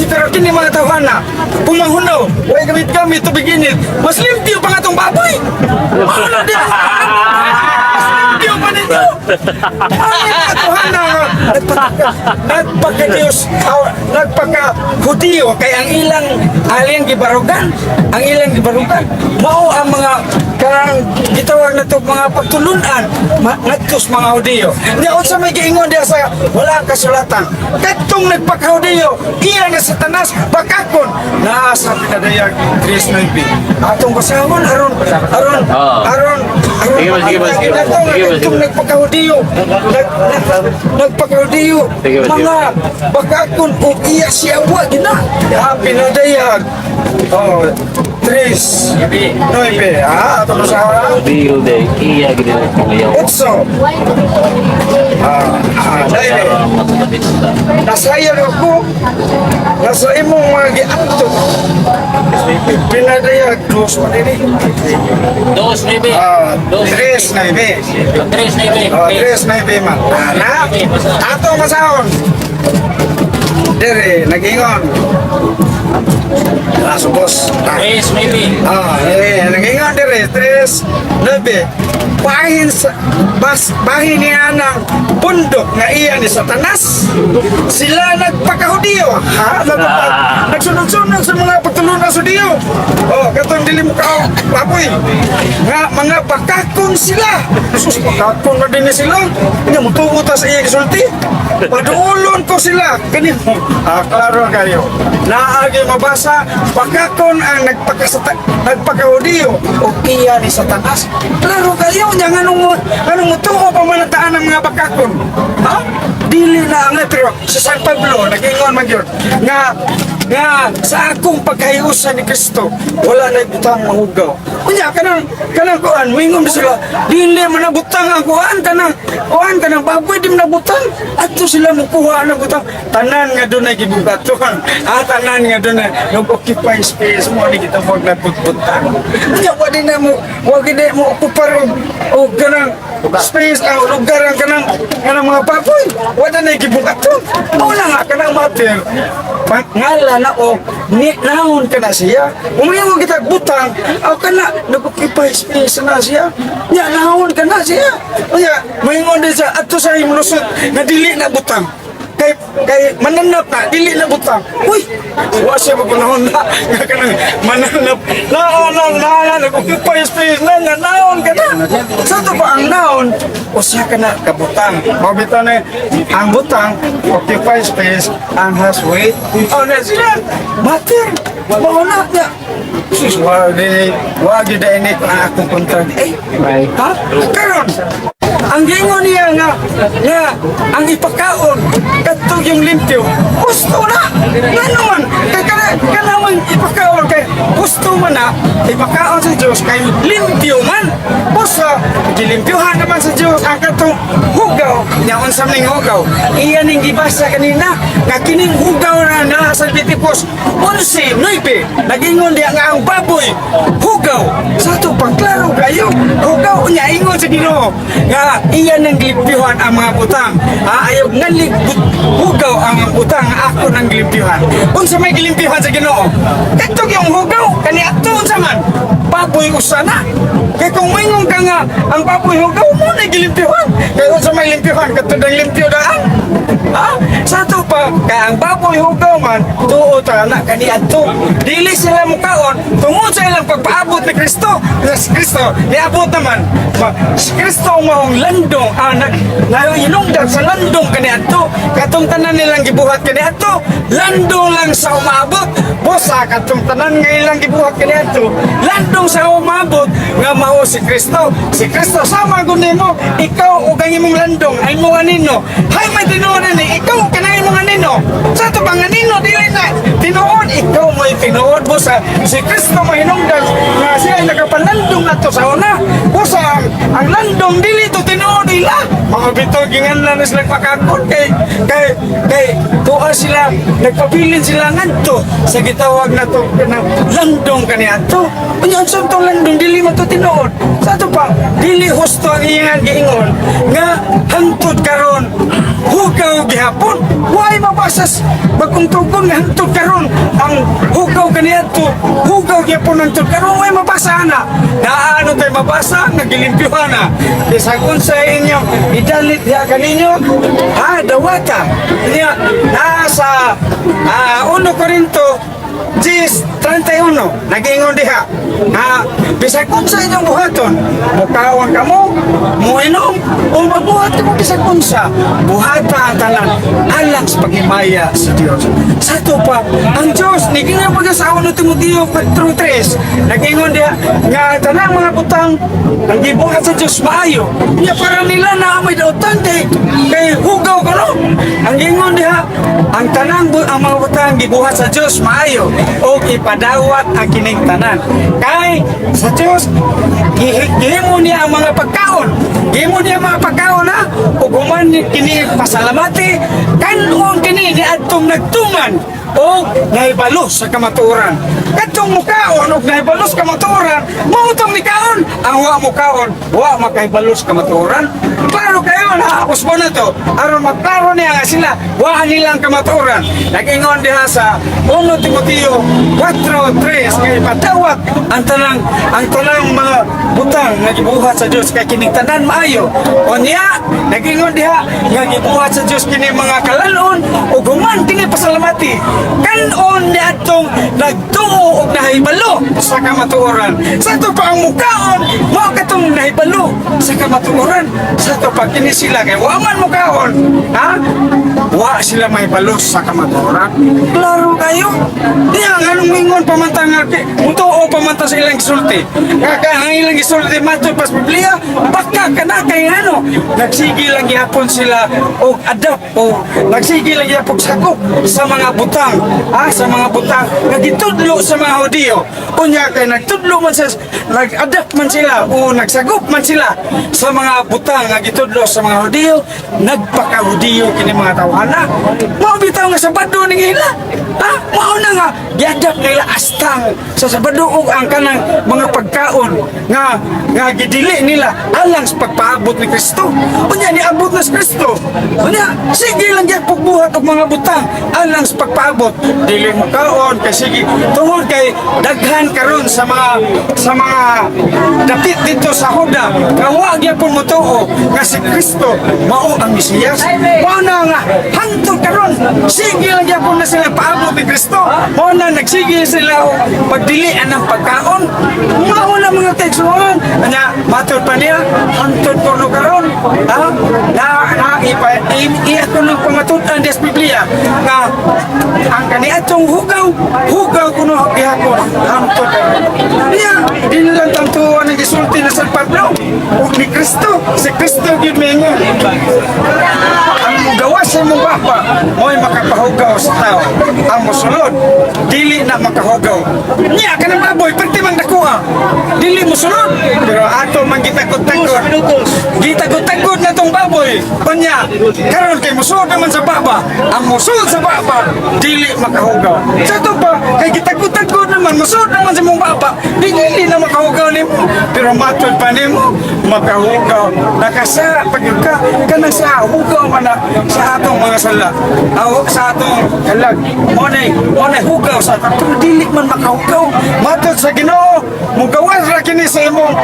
[SPEAKER 5] pero kini mga tawhana pumanghunaw way gamit-gamit tubig init, mas limpyo pa nga tong baboy. Mao na di, mas limpyo pa ni Limpyo. Ay, katotohanan nga nagpaka Diyos, nagpaka Hudiyo kay ang ilang aliyang gibarugan, ang ilang gibarugan mao ang mga kanang gitawag na to mga pagtulunan ngadto sa mga Hudiyo. Nya unsa may giingon diha sa wala kasulatan? Kadtong nagpaka-Hudiyo, iya na Satanas, bakakon naa sa Pinadayag 3:9. Atong basahon aron aron aron aron
[SPEAKER 4] Sige ba, sige ba, sige ba.
[SPEAKER 5] Katong
[SPEAKER 4] Sige ba, sige ba.
[SPEAKER 5] nagpaka-Hudiyo, nagpaka-Hudiyo,
[SPEAKER 4] Sige ba, sige
[SPEAKER 5] mga bakakon og iya siya wa gina. Ha, Pinadayag. Oh, 3:9. Ah, ato basahon.
[SPEAKER 4] Deal day. Iya gid na ngayon.
[SPEAKER 5] Otso. Ah, 9. Nasayan ako nasa imong mga giantot. Pinadayag 2 pa dili.
[SPEAKER 2] 2:9.
[SPEAKER 5] Ah, 3:9.
[SPEAKER 2] 3:9.
[SPEAKER 5] Oh, 3:9 man. Ana, ato masahon. Dere, nagingon. Ah, subos. Ah,
[SPEAKER 2] 3:9.
[SPEAKER 5] Ah, nagingon dere, 3:9. Bahin sa bas bahin niya ng bundok nga iya ni Satanas. Sila nagpakahudiyo, ha? Nagsunod-sunod sa mga pagtulunan sa Hudiyo. Oh, katong dili mo ka baboy. Nga mga bakakon sila. Sus, bakakon na din ni sila. Nga mutuo ta sa iya gisulti. Paduulon ko sila. Kani ah, klaro kayo. Naagi mabasa, bakakon ang nagpakahudiyo o iya ni Satanas. Klaro kayo nya nganong nganong mutuo pa man ang taan ang mga bakakon. Ha? Dili na ang pero sa San Pablo nagingon man gyud nga nga sa akong pagkahiusan ni Kristo wala na butang mahugaw. Unya kanang kanang kuan moingon sila, dili man na butang ang kuan, kanang kuan, kanang baboy di man na butang. Adto sila mukuha ng butang, tanan nga dunay gibugatuan, ah, tanan nga dunay nag-occupy space mo ni kita mo nagputbutang. Unya wa din na mo wa gid mo okupar og kanang space ang lugar ang kanang kanang mga baboy wa na gibugaton. Mao na nga kanang mater ngala na o ni naon ka na siya. Umiingon kita butang aw kana nag-occupy space na siya. Nya naon ka na siya. Unya moingon din sa adto sa imong lusot nga dili na butang kay kay mananap na dili na butang. Uy, wa siya magunahon na nga kanang mananap naon na na na nag-occupy space na nga naon ka na. Sa to pa ang naon usa ka na kabutang. Mao bitaw na ang butang occupy space ang has weight. Oh, na sila mater mao na niya. Sus, wa di wa gid ini ang akong kontra. Eh, ha? Karon, ang gingon niya nga nga ang ipakaon kadto yung limpyo. Gusto na. Ngano man kay kana kana man ipakaon kay gusto man na ipakaon sa Dios kay limpyo man. Busa gilimpyohan naman sa Dios ang katong hugaw nya. Unsa ning hugaw? Iya ning gibasa kanina nga kining hugaw na naa sa Leviticus 11:9. Nagingon diya nga ang baboy hugaw. Sa ato pagklaro kayo, hugaw. Nya ingon sa Ginoo nga iya nang gilimpyuhan ang mga butang. Ah, ayaw ngalig hugaw ang butang ako nang gilimpyuhan. Unsa may gilimpyuhan sa Ginoo kadto yung hugaw kani adto? Unsa man? Baboy usa na. Kay kung moingon ka nga ang baboy hugaw mo na gilimpyuhan, kay unsa may limpyuhan kadto nang limpyo daan? Ha? Sa ato pa, kay ang baboy hugaw man, tuo ta na kani adto. Dili sila mukaon tungod sa ilang pagpaabot ni Kristo. Si Kristo, niabot naman. Si Kristo ang maong landong, ah, nag, hinungdan sa landong kani adto. Katong tanan nilang gibuhat kani adto, landong lang sa umaabot. Busa katong tanan nga ilang gibuhat kani adto, landong sa umaabot nga mao si Kristo. Si Kristo sama gud nimo, ikaw ug ang imong landong ay imong anino. Hay may tinuod ni ikaw kanang imong anino. Sa ato pang anino dili na tinuod, ikaw mo'y tinuod. Busa si Kristo mahinungdan nga siya ay nakapanlandong nato sa una. Busa ang landong dili to tinuod ila. Mga bitaw ginganlan na sila pakakon kay kay kay tuwa sila nagpabilin sila ngadto sa gitawag na to kanang landong kaniadto. Unya unsa tong landong dili man to tinuod? Sa ato pa dili husto ang iyang giingon nga hangtod karon. hugaw gihapon. Why mabasa sa Bagong Tugon nga hangtod karon ang hugaw kaniadto, hugaw gihapon hangtod karon? Why mabasa ana? Naano tay mabasa nga gilimpyuhan na. Bisag unsa inyong idalit diha kaninyo, ha, dawata. Niya nasa 1 Corinto 10:31, nagingon diha ha, bisag unsa inyong buhaton, mukaon kamo, muinom o magbuhat mo, bisag unsa buhata ang tanan alang sa paghimaya sa Dios. Sa ato pa, ang Dios nigingon pa sa 1 Timoteo 4:3, nagingon diha nga tanang mga butang ang gibuhat sa Dios maayo. Nya para nila na may dautan kay kay hugaw kuno. Ang gingon diha, ang tanang ang mga butang gibuhat sa Dios maayo o ipadawat ang kining tanan kay sa Dios gihimo niya ang mga pagkaon, gihimo niya ang mga pagkaon ha, ug human kini pasalamati, kan-on kini niadtong nagtuman o nahibalo sa kamatuoran. Kadtong mukaon og nahibalo sa kamatuoran mao tong mikaon. Ang wa mukaon, wa makahibalo sa kamatuoran. Klaro kayo na usbo na to aron maklaro niya nga sila wa nilang kamatuoran. Nag-ingon diha sa 1 Timoteo 4:3 nga ipadawat ang tanang mga butang nga gibuhat sa Dios kay kining tanan maayo. Unya nag-ingon diha nga gibuhat sa Dios kini mga kalan-on ug human kini pasalamati, kan-on niadtong nagtuo og nahibalo sa kamatuoran. Sa ato pa, ang mukaon mao katong nahibalo sa kamatuoran. Sa ato pa, kini sila kay wa man mukaon ha, wa sila mahibalo sa kamatuoran. Klaro kayo diya nganong mingon pamanta nga mutuo pamanta sa ilang gisulti, nga ang ilang gisulti matod pas Biblia. Baka kana kay ano, nagsige lang gihapon sila og adapt o nagsige lang gihapon sakop sa mga butang ha, sa mga butang nga gitudlo sa mga Hudiyo. Unya kay nagtudlo man sa nag-adapt man sila o nagsagop man sila sa mga butang nga gitudlo sa mga Hudiyo, nagpaka-Hudiyo kini mga tawhana. Mao bitaw nga Sabado ning ila ha, mao na nga giadapt nila astang sa Sabado ug ang kanang mga pagkaon nga nga gidili nila alang sa pagpaabot ni Kristo. Unya niabot na si Kristo, unya sige lang gyud pagbuhat og mga butang alang sa pagpaabot. Dili mo kaon kay sige, tungod kay daghan karon sa mga dapit dito sa Huda nga wa gyapon motuo nga si Kristo mao ang Mesiyas. Mao na nga hangtod karon sige lang gyapon na sila paabot ni Kristo. Mao na nagsige sila og pagdili anang pagkaon. Mao na, mga kaigsuonan. Anya matod pa niya, hangtod kuno karon ha, na na ipa i, i ako ng pamatud-an des Biblia nga ang kaniadtong hugaw, hugaw kuno gihapon hangtod karon. Niya di lang tantuan ang gisulti na San Pablo ug ni Kristo. Si Kristo gyud moingon, ang mugawas sa imong baba mo'y makapahugaw sa tao, ang mosulod dili na makahugaw. Niya kanang baboy perti mang dakuha, dili mosulod, pero ato man gitagod-tagod, gitagod-tagod na tong baboy. Unya karon kay mosulod naman sa baba, ang mosulod sa baba dili makahugaw. Sa ato pa, kay gitagod-tagod naman, mosulod naman sa imong baba, dili na makahugaw nimo, pero matod pa nimo makahugaw. Nakasa pag ka kanang sa hugaw man na sa atong mga sala aw sa atong kalag, mo nay hugaw sa atong, pero dili man makahugaw. Matod sa Ginoo, mugawas ra kini sa imong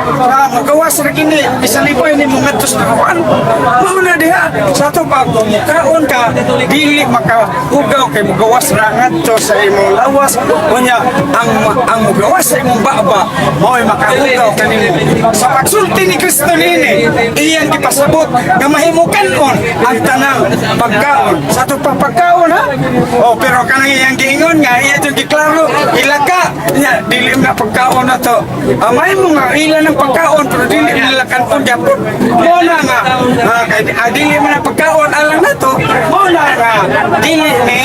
[SPEAKER 5] mugawas ra kini isalipay nimo ngadto sa kawan. Mao na diha sa ato pa, kung mukaon ka dili makahugaw kay mugawas ra ngadto sa imong lawas. Unya ang mugawas sa imong baba mao'y makahugaw kanimo. Sa pagsulti ni Kristo niini, iyang gipasabot nga mahimukan-on ang tanang pagkaon. Sa ato pa, pagkaon ha, oh, pero kanang iyang giingon nga iya jud giklaro ilaka nya dili na pagkaon na to. Amay mo nga ila ng pagkaon, pero dili nila kanon gyapon. Mo na nga kay dili man ang pagkaon alang nato. Mo na nga dili ni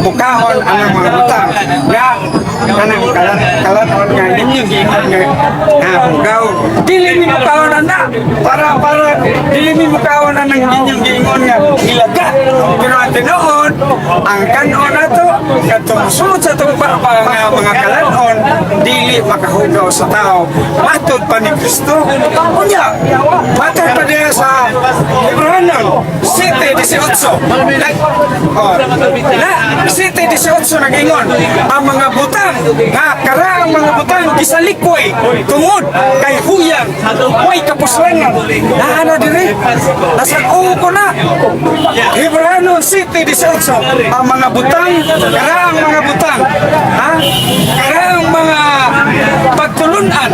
[SPEAKER 5] mukaon ang mga butang nga kanang kalan kalanon nga ninyo giingon nga hugaw, dili ni mukaon. ana para dili mi mukaon ang inyong giingon nga ilaga. Pero ang tinuod, ang kanon nato katong sulod sa atong baba nga mga kalanon dili makahugaw sa tao. Matod pa ni Kristo. Unya, matod pa niya sa Hebrehanon 7:18. Oh, na 7:18 nag-ingon ang mga butang nga karaang mga butang gisalikway tungod kay huyang way kapuslangan. Naa na dire nasa ko na Hebrehanon 7:18, ang mga butang, karaang mga butang, ha, karaang mga pagtulunan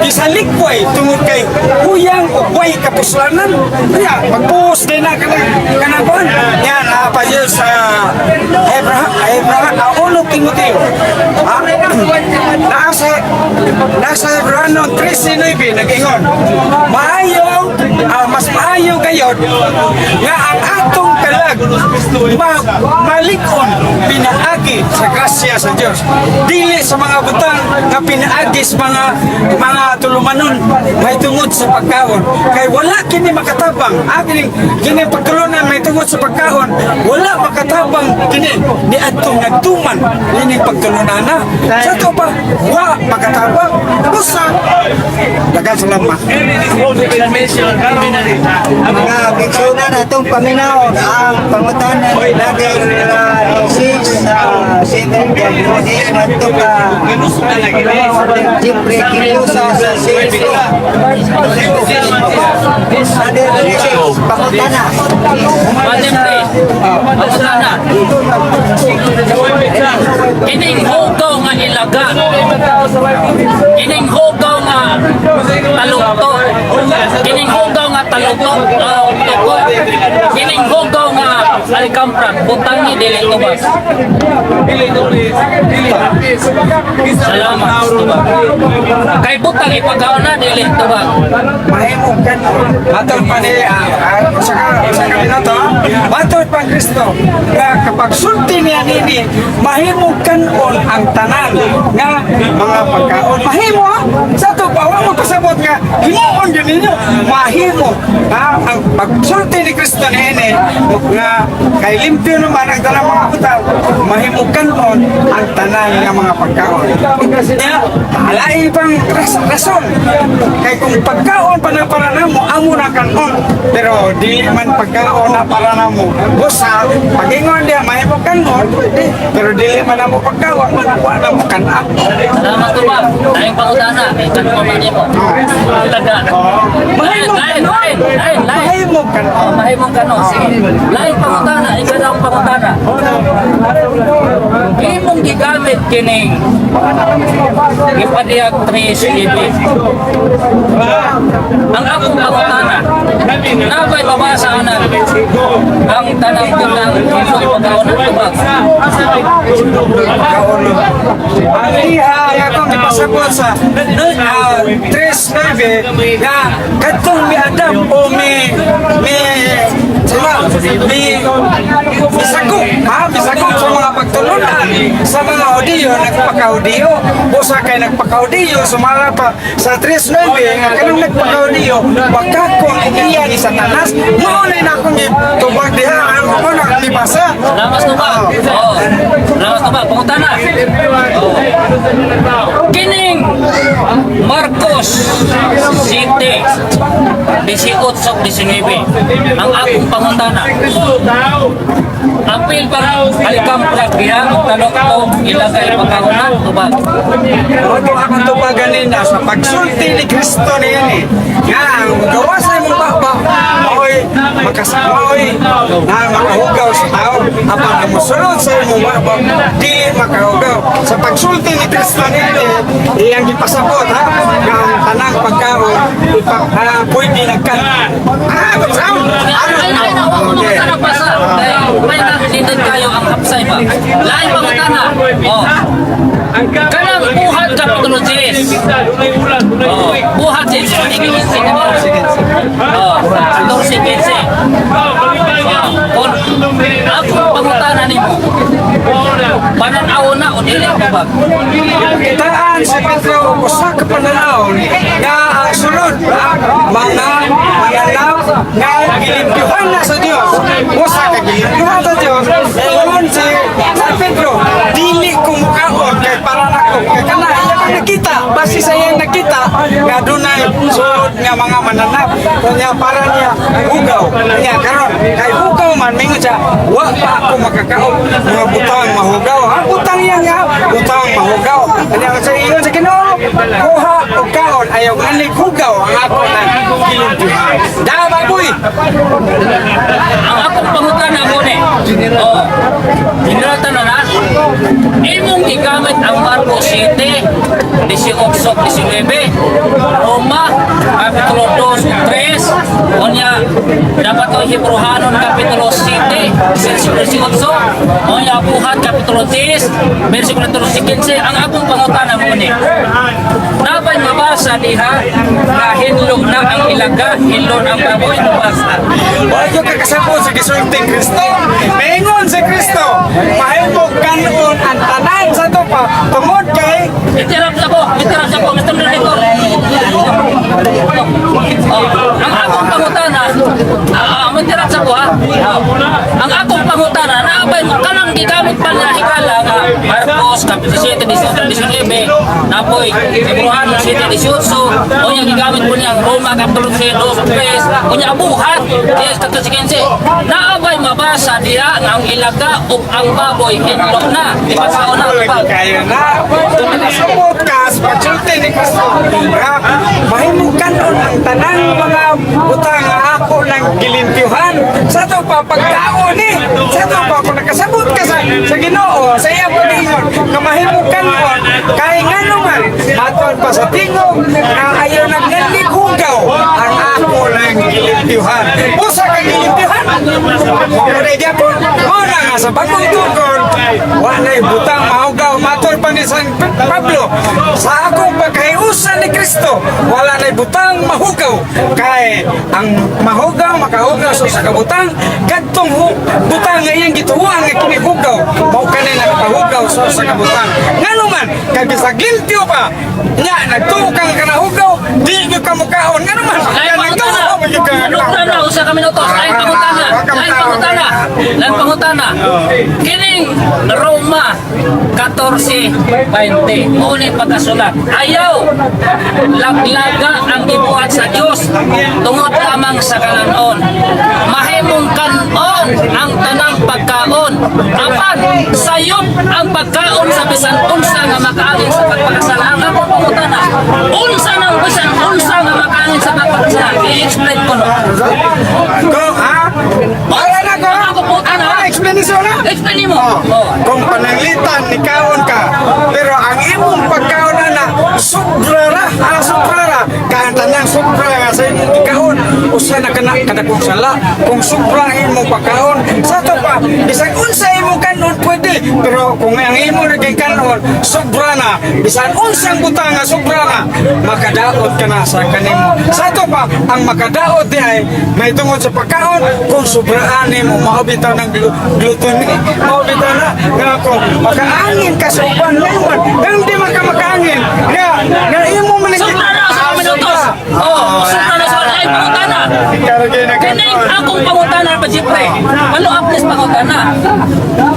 [SPEAKER 5] gisalikway tungod kay huyang o way kapuslanan. Kaya magbuhos din na kanang kanang kuan yan pa yun sa Abraham Abraham 1 Timoteo, ha, nasa Hebreo 13:9 nag-ingon maayo, mas maayo gayod nga ang atong kalag malig-on pinaagi sa grasya sa Dios, dili sa mga butang nga pinaagi sa mga tulumanon mahitungod sa pagkaon, kay wala kini makatabang kini kini pagtulunan mahitungod sa pagkaon, wala makatabang kini ni adtong nagtuman nining pagtulunan na sa to pa wa makatabang usa. Daghang salamat.
[SPEAKER 1] Mga kaigsuonan, atong paminaw ang pangutana ni Brother 6 sa 7 Diagones ngadto ka Jeffrey Kilusa sa 6. Brother 6, pangutana.
[SPEAKER 2] Jeffrey, pangutana. Kining hugaw nga ilaga. Kining hugaw nga talukto. Kining hugaw nga talukto, tuko. Kining hugaw nga alikamprak, butangi dili tubag. Salamat, tubag. Kay butang ipagkaon na dili tubag.
[SPEAKER 5] Mahimo kanon. Matod pa ni sa kanina, matod pa Kristo nga kapag sulti niya nini mahimo kanon ang tanan nga mga pagkaon. Mahimo, ha? Sa to pa wa mo pasabot nga himuon gyud ninyo. Mahimo, ha, ang pagsulti ni Kristo niini nga kay limpyo naman ang tanang mga butang, mahimo kanon ang tanan nga mga pagkaon. Ya, alai pang rason kay kung pagkaon pa na para namo, amo na kanon, pero dili man pagkaon na para namo. Busa pagingon diha mahimo kanon, eh, pero dili man namo pagkaon, wa na mo kana.
[SPEAKER 2] Salamat, tubag. Tayong pangutana, ikan ko man nimo. Ilaga. Lain, lain, lain, lain, lain.
[SPEAKER 5] Mahimo kanon.
[SPEAKER 2] Oh, mahimong kano. Sige. Lain pangutana, ikaw ang pangutana. Imong gigamit kining gipadiyag 3 CB. Ang akong pangutana, nabay mabasa anan ang tanang butang imo ipagkaon ang tubag?
[SPEAKER 5] Ang iha ang akong ipasabot sa 3:9 nga kadtong mi Adam o mi mi sila mi misagok, ha, misagok sa mga pagtulunan sa mga Hudiyo nagpakahudiyo. Busa kay nagpakahudiyo, sumala pa sa 3:9 nga kanang nagpakahudiyo makakon og iya ni Satanas. Mao na akong gitubag diha ang mo na gibasa.
[SPEAKER 2] Lamas tubag. Oo. Lamas tubag. Pangutana. Oo. Kining Marcos City 18-19. Ang akong pangutana. Apil pa alikamprak diha ang talokto ilagay pagkauna tubag?
[SPEAKER 5] Oto akong tubagan nina sa pagsulti ni Kristo niini nga ang gawa sa imong baba maoy maoy na makahugaw sa tao, apan ang mosunod sa imong baba dili makahugaw. Sa pagsulti ni Kristo niini iyang gipasabot, ha, nga ang tanang pagkaon ipa, pwede nagkan basta.
[SPEAKER 2] Ay, ay, ay, wa ko
[SPEAKER 5] Okay.
[SPEAKER 2] mangutana pa sa. Kay may nindot kayo ang hapsay ba. Lain pangutana. Oh. Kanang buhat kapitulo 10. Oh, buhat 10. Sige, sige. Oh, 14, 15. Oh, kung ako pangutana nimo. Pananaw na o dili tubag?
[SPEAKER 5] Kitaan sa Pedro usa ka pananaw nga ang sunod, ha, ma Usa ka gilimpihan sa Dios. Ingon si San Pedro, dili ko mukaon kay para nako. Kay kana iya kang nakita, base sa iyang nakita nga dunay sulod nga mga mananap. Kanya para niya hugaw. Kanya karon kay hugaw man, mingon siya, wa pa ako makakaon mga butang mahugaw. Ang butang iya nga butang mahugaw. Kanya sa ingon sa Ginoo, kuha og kaon, ayaw anig hugaw ang ako nang gilimpihan. Da baboy.
[SPEAKER 2] Ang akong pangutana mo ni. Oh. Hinrata na na. Imong gigamit ang Marcos 7, 18, 19, Roma, Kapitulo 2, 3, unya, dapat ko Hebrohanon, Kapitulo 7, versikulo 18, unya, Buhat, Kapitulo 10, versikulo 15. Ang akong pangutana mo ni, dapat mabasa diha na hinlo na ang ilaga, hinlo na ang baboy, mabasa?
[SPEAKER 5] Wa gyud ka kasabot sa gisulting Kristo. Maingon si Kristo, mahimong kanon ang tanan sa to pa tungod kay
[SPEAKER 2] Interrupt ako, interrupt ako, Mr. Moderator. Oh, ang akong pangutana, interrupt ako ha. Oh, ang akong pangutana, naabay mo, kanang gigamit pa niya higala nga Marcos, Kapitulo 7, 18, 19, napoy, Hebrohano 7, 18, o niya gigamit po niya ang Roma, Kapitulo 7, 2, 3, o niya Abuhat, 10, 14, 15. Naabay mabasa diha nga ang ilaga ug ang baboy hinlo na. Di ba sa una, di ba?
[SPEAKER 5] Lagi kayo na. Kung nakasabot ka sa pagsulti ni Kristo, nga mahimong kanon ang tanang mga butang nga ako nang gilimpyuhan. Sa to pa pagkaon ni. Sa to pa kung nakasabot ka sa Ginoo, sa iya pag-ingon, nga mahimong kanon, kay ngano man, matod pa sa tingog, nga ayaw nagnanlig hugaw ang ako nang gilimpyuhan. Usa ka gilimpyuhan. Mao na gyapon. Mao na nga sa bagong tugon, walay butang mahugaw. Matod pa ni San Pablo, sa akong pagkahiusan ni Kristo, wala na'y butang mahugaw. Kay ang mahugaw, makahugaw sa usa ka butang, kadtong butang nga iyang gituwa nga kini hugaw, mao kani nagpahugaw sa usa ka butang. Ngano man, kay bisag limpyo pa, nya nagtuo kang kanahugaw, di gyud ka mukaon. Ngano man,
[SPEAKER 2] Lain
[SPEAKER 5] kay nagtuo
[SPEAKER 2] pangutana.
[SPEAKER 5] man gyud ka nga
[SPEAKER 2] Ano na
[SPEAKER 5] kanahugaw.
[SPEAKER 2] usa ka minutos. Lain pangutana. Lain pangutana. Lain pangutana. Kining Roma 14:20. Mao ni pagkasulat. Ayaw laglaga ang gibuhat sa Dios tungod lamang sa kalanon. Mahimong kanon ang tanang pagkaon. Apan sayop ang pagkaon sa bisan unsa nga makaangin sa pagpakasala. Ang akong pangutana, unsa nang bisan unsa nga makaangin sa pagpakasala? I-explain ko no.
[SPEAKER 5] Ko, ha? Wala na ko.
[SPEAKER 2] Ang ako po,
[SPEAKER 5] Ako na explanation na.
[SPEAKER 2] Explain mo. Oh.
[SPEAKER 5] Kung pananglitan ni kaon ka, pero ang imong pagkaon ana sobra ra, ang sobra ra, kaya tanang sobra nga sa imong gikaon, usa na kana kadakong sala. Kung sobra ang imong pagkaon, sa to pa, bisan unsa imong kanon pwede, pero kung ang imong naging kanon, sobra na, bisan unsang butang nga sobra na, makadaot ka na sa kanimo. Sa to pa, ang makadaot di ay may tungod sa pagkaon, kung sobraan nimo mao bitaw ng gluten, mao bitaw na nga kung makaangin ka sa uban ngayon, nang di man ka makaangin, nga nga imo man ang
[SPEAKER 2] Sobra na sa minutos. Oh, sobra na sa ay pangutana. Kining akong pangutana pa Jeffrey. Ano aplis pangutana?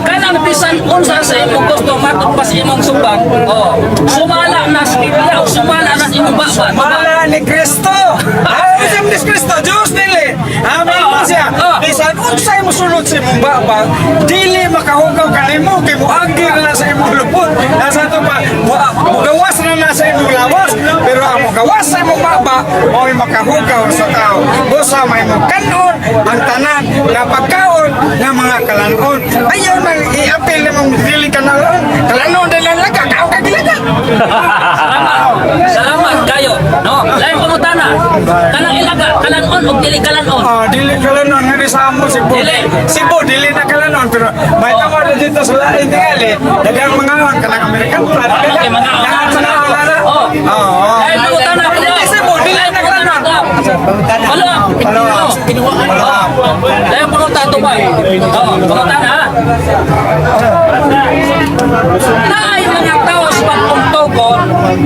[SPEAKER 2] Kanang bisan unsa sa imong gusto matod pa sa imong sumbag. Oh, sumala na sa Biblia o sumala na sa imong baba.
[SPEAKER 5] Mala ni Kristo. Ay, sa ni Kristo, Diyos dili. Amen mo siya. Bisan unsay mosulod sa imong baba, dili makahugaw kanimo kay moagi na na sa imong lupot. Nasa to pa, mugawas na na sa imong lawas, pero ang mugawas sa imong baba, mao'y makahugaw sa tao. Busa may imong kanon ang tanan nga pagkaon nga mga kalanon. Ayaw nang i-appeal nimong dili kalanon. Kalanon dili lang laga, kaon ka gilaga.
[SPEAKER 2] Salamat. Salamat kayo. No, lain pangutana. Kanang ilaga, kalanon og dili kalanon.
[SPEAKER 5] Oh, dili kalanon nga di sa amo Cebu.
[SPEAKER 2] Dili.
[SPEAKER 5] Cebu dili na kalanon pero may tama na dito sa lain tingali. Daghang mga on kanang American flag.
[SPEAKER 2] Okay, mga on.
[SPEAKER 5] Lahat sa na.
[SPEAKER 2] Oh.
[SPEAKER 5] Oo.
[SPEAKER 2] Lain pangutana.
[SPEAKER 5] Dili Cebu dili na kalanon.
[SPEAKER 2] Follow up.
[SPEAKER 5] Follow up.
[SPEAKER 2] Follow up. Lain pangutana to ba? Oh, pangutana ha. Naay mga tao sa pagpungtugon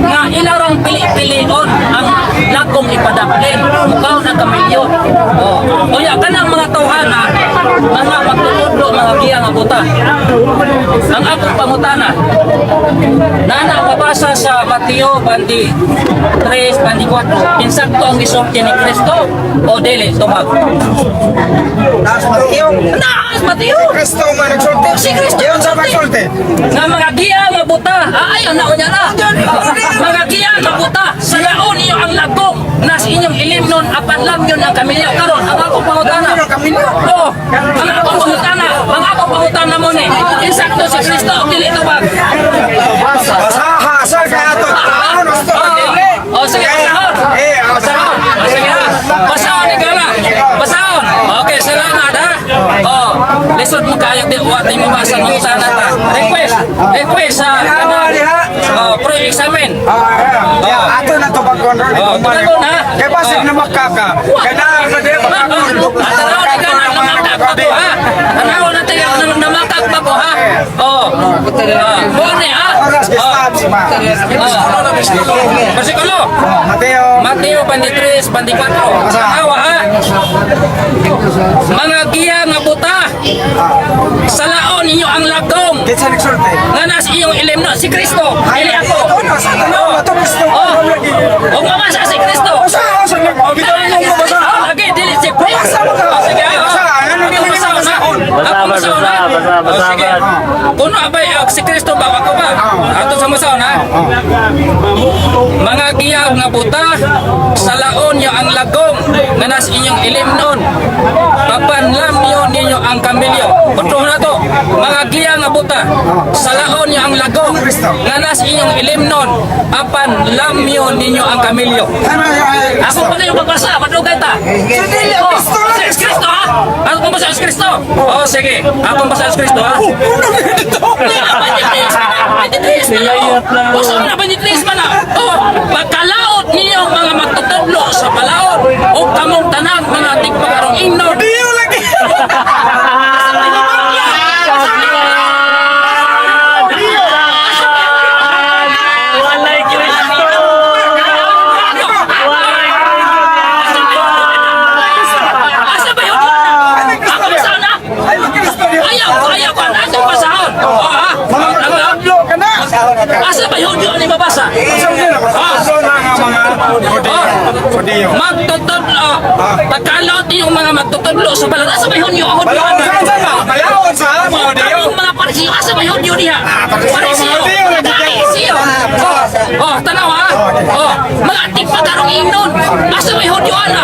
[SPEAKER 2] nga ilarang pili-pilion ang lagong ipadaplin. Mukaw na kamilyon. Oh. Unya, kanang mga tawhana, mga mga giya nga buta. Ang akong pangutana, nana mabasa sa Mateo 23, 24, insakto ang gisulti ni Kristo o dili tubag?
[SPEAKER 5] Taas Mateo.
[SPEAKER 2] Naas Mateo!
[SPEAKER 5] Kristo man nagsulti.
[SPEAKER 2] Si Kristo
[SPEAKER 5] Yun sa magsulti.
[SPEAKER 2] Nga mga giya nga buta, ay na unya na. Mga giya nga buta, salaon ninyo ang lagom nas inyong ilimnon apan lamyon ang kamilyo. Karon ang akong pangutana.
[SPEAKER 5] Lamyon ang kamilyo?
[SPEAKER 2] Oo, ang akong pangutana mo ni, insakto si Kristo o dili tubag?
[SPEAKER 5] Basaha sa kaya to. Taon gusto dili.
[SPEAKER 2] Oh, sige, basahon.
[SPEAKER 5] Eh, oh,
[SPEAKER 2] Basahon. Oh, sige ha. Basahon ni Gala. Basahon. Okay, salamat ha. Oh, lisod mo kayo di wa di mo basa ng utana ta. Request, request sa
[SPEAKER 5] Tanawa diha.
[SPEAKER 2] Oh, pre-examine.
[SPEAKER 5] Ah, yeah. Ato na to pagkon ron.
[SPEAKER 2] Oh, tubagon, ha?
[SPEAKER 5] Kay basig na makaka. Kay naa ba di makakon.
[SPEAKER 2] Tanaw ni Gala namakak pa ko ha. Tanaw na tayo namakak pa ko ha. Oh. Bone ha.
[SPEAKER 5] Oras
[SPEAKER 2] Oh.
[SPEAKER 5] stop si ma.
[SPEAKER 2] Oh. Versikulo.
[SPEAKER 5] Mateo.
[SPEAKER 2] Mateo 23, 24. Awa ha. Mga giya nga buta, salaon ninyo ang lagom
[SPEAKER 5] Kinsa nagsulti?
[SPEAKER 2] nga nas iyong ilimno si Kristo. Dili ako.
[SPEAKER 5] Ito na sa tanaw na to Kristo.
[SPEAKER 2] Oh. O mabasa si Kristo.
[SPEAKER 5] Basa sa nag bitaw mo mabasa.
[SPEAKER 2] Oh, lagi dili si
[SPEAKER 5] Mabasa mo ka.
[SPEAKER 2] Oh, sige.
[SPEAKER 5] Basa. Ano
[SPEAKER 2] Ako
[SPEAKER 5] dili mo
[SPEAKER 2] basahon, ha?
[SPEAKER 5] basahon?
[SPEAKER 4] Basa,
[SPEAKER 2] Ako basahon, ha?
[SPEAKER 4] basa, basa,
[SPEAKER 2] Oh,
[SPEAKER 4] basa,
[SPEAKER 2] sige. Kuno abay og si Kristo ba ako ba? Ato sa masahon ha. Mga giyaw nga buta, salaon niyo ang lagom nga nas inyong ilimnon. Papanlamyo ninyo ang kamilyo. Punto na to. Mga giya nga buta, salaon niyo ang lagom nga nas inyong ilimnon. Apan lamyo ninyo ang kamilyo.
[SPEAKER 5] Ano ay
[SPEAKER 2] Ako pa kayo pagbasa, padugay ta.
[SPEAKER 5] Dili,
[SPEAKER 2] Oh,
[SPEAKER 5] Kristo lang,
[SPEAKER 2] si Kristo ha? Ako pambasa si Kristo. Oh, sige. Ako pambasa si Kristo ha.
[SPEAKER 5] Uno dito.
[SPEAKER 4] Nilayot lang.
[SPEAKER 2] Basta na 23 man na. Oh, pagkalaot ninyo ang mga magtutudlo sa palaot o kamong tanang mga tigpagarong ingnon.
[SPEAKER 5] Diyo lagi.
[SPEAKER 4] Walay Kristo! Walay Kristo!
[SPEAKER 2] Asa ba yun?
[SPEAKER 5] Ay, Kristo
[SPEAKER 2] Ako
[SPEAKER 5] niya.
[SPEAKER 2] sana.
[SPEAKER 5] Ay, Kristo niya.
[SPEAKER 2] Ayaw, ayaw ko. Ako basahon. Oh, ha?
[SPEAKER 5] Mga magtutudlo ka na.
[SPEAKER 2] Asa ba yun yun ni mabasa?
[SPEAKER 5] Asa yun ako? Asa na nga mga Hudiyo. Hudiyo.
[SPEAKER 2] Magtutudlo. Pagkalaot ninyong mga magtutudlo sa palaot. Asa ba yun yun? Ako
[SPEAKER 5] Balaod sa sa Balaod sa mga Hudiyo.
[SPEAKER 2] Ang mga Pariseo, asa ba yun yun niya?
[SPEAKER 5] Pariseo, mga Hudiyo, lagi kayo.
[SPEAKER 2] Pariseo. Oh, oh, tanaw ha. Oh, mga tigpagarong ingnon. Asa may Hudyo ana?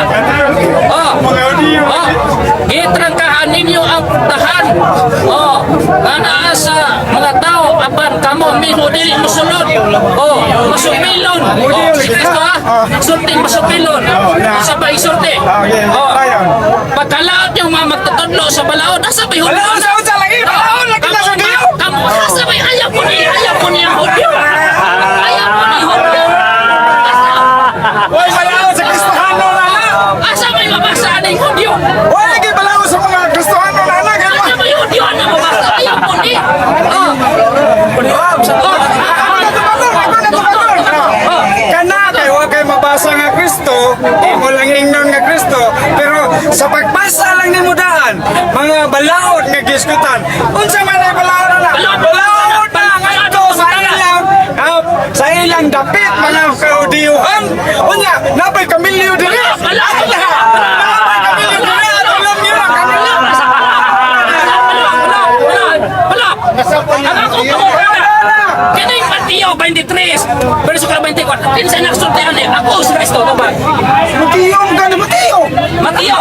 [SPEAKER 2] Oh.
[SPEAKER 5] Mga Hudiyo.
[SPEAKER 2] Oh, gitrangkahan ninyo ang tahan. Oh, nga naa sa mga tao apan kamo mismo dili mosulod. Oh, masupilon. Oh, si Kristo ha. Sulting masupilon. Sa pa isulti.
[SPEAKER 5] Okay,
[SPEAKER 2] Oh.
[SPEAKER 5] tayo.
[SPEAKER 2] Pagkalaot yung mga magtutudlo sa balaod, asa ba Hudyo?
[SPEAKER 5] Balaod sa unsa lagi? Balaod lagi na sa Hudyo.
[SPEAKER 2] Kamo, asa ba ayaw po ni ayaw po ni Hudyo. Ayaw po ni Hudyo.
[SPEAKER 5] Why balaod sa Kristohano na na?
[SPEAKER 2] Asa may mabasa aning Hudyo?
[SPEAKER 5] Why lagi balaod sa mga Kristohano na na?
[SPEAKER 2] Asa may Hudyo na mabasa ayaw po ni. Oh. Oh.
[SPEAKER 5] Ako na tumagon, ako na tumagon. Kana kay wa kay mabasa nga Kristo, imo lang ingnon nga Kristo, pero sa pagbasa lang nimo daan, mga balaod nga gisgutan. Unsa man ay balaod na? Balaod na ngadto sa ilang dapit mga kaudiyuhan. Unya, napay kamilyo diri.
[SPEAKER 2] Balaod!
[SPEAKER 5] Napay kamilyo diri. Ato lang yun ang kanila.
[SPEAKER 2] Wala! Wala! Ang akong pangutana! Kining Mateo 23, versikulo 24. Kinsa nagsultihan ni ako si Kristo ba?
[SPEAKER 5] Matiyong ka na Mateo.
[SPEAKER 2] Mateo!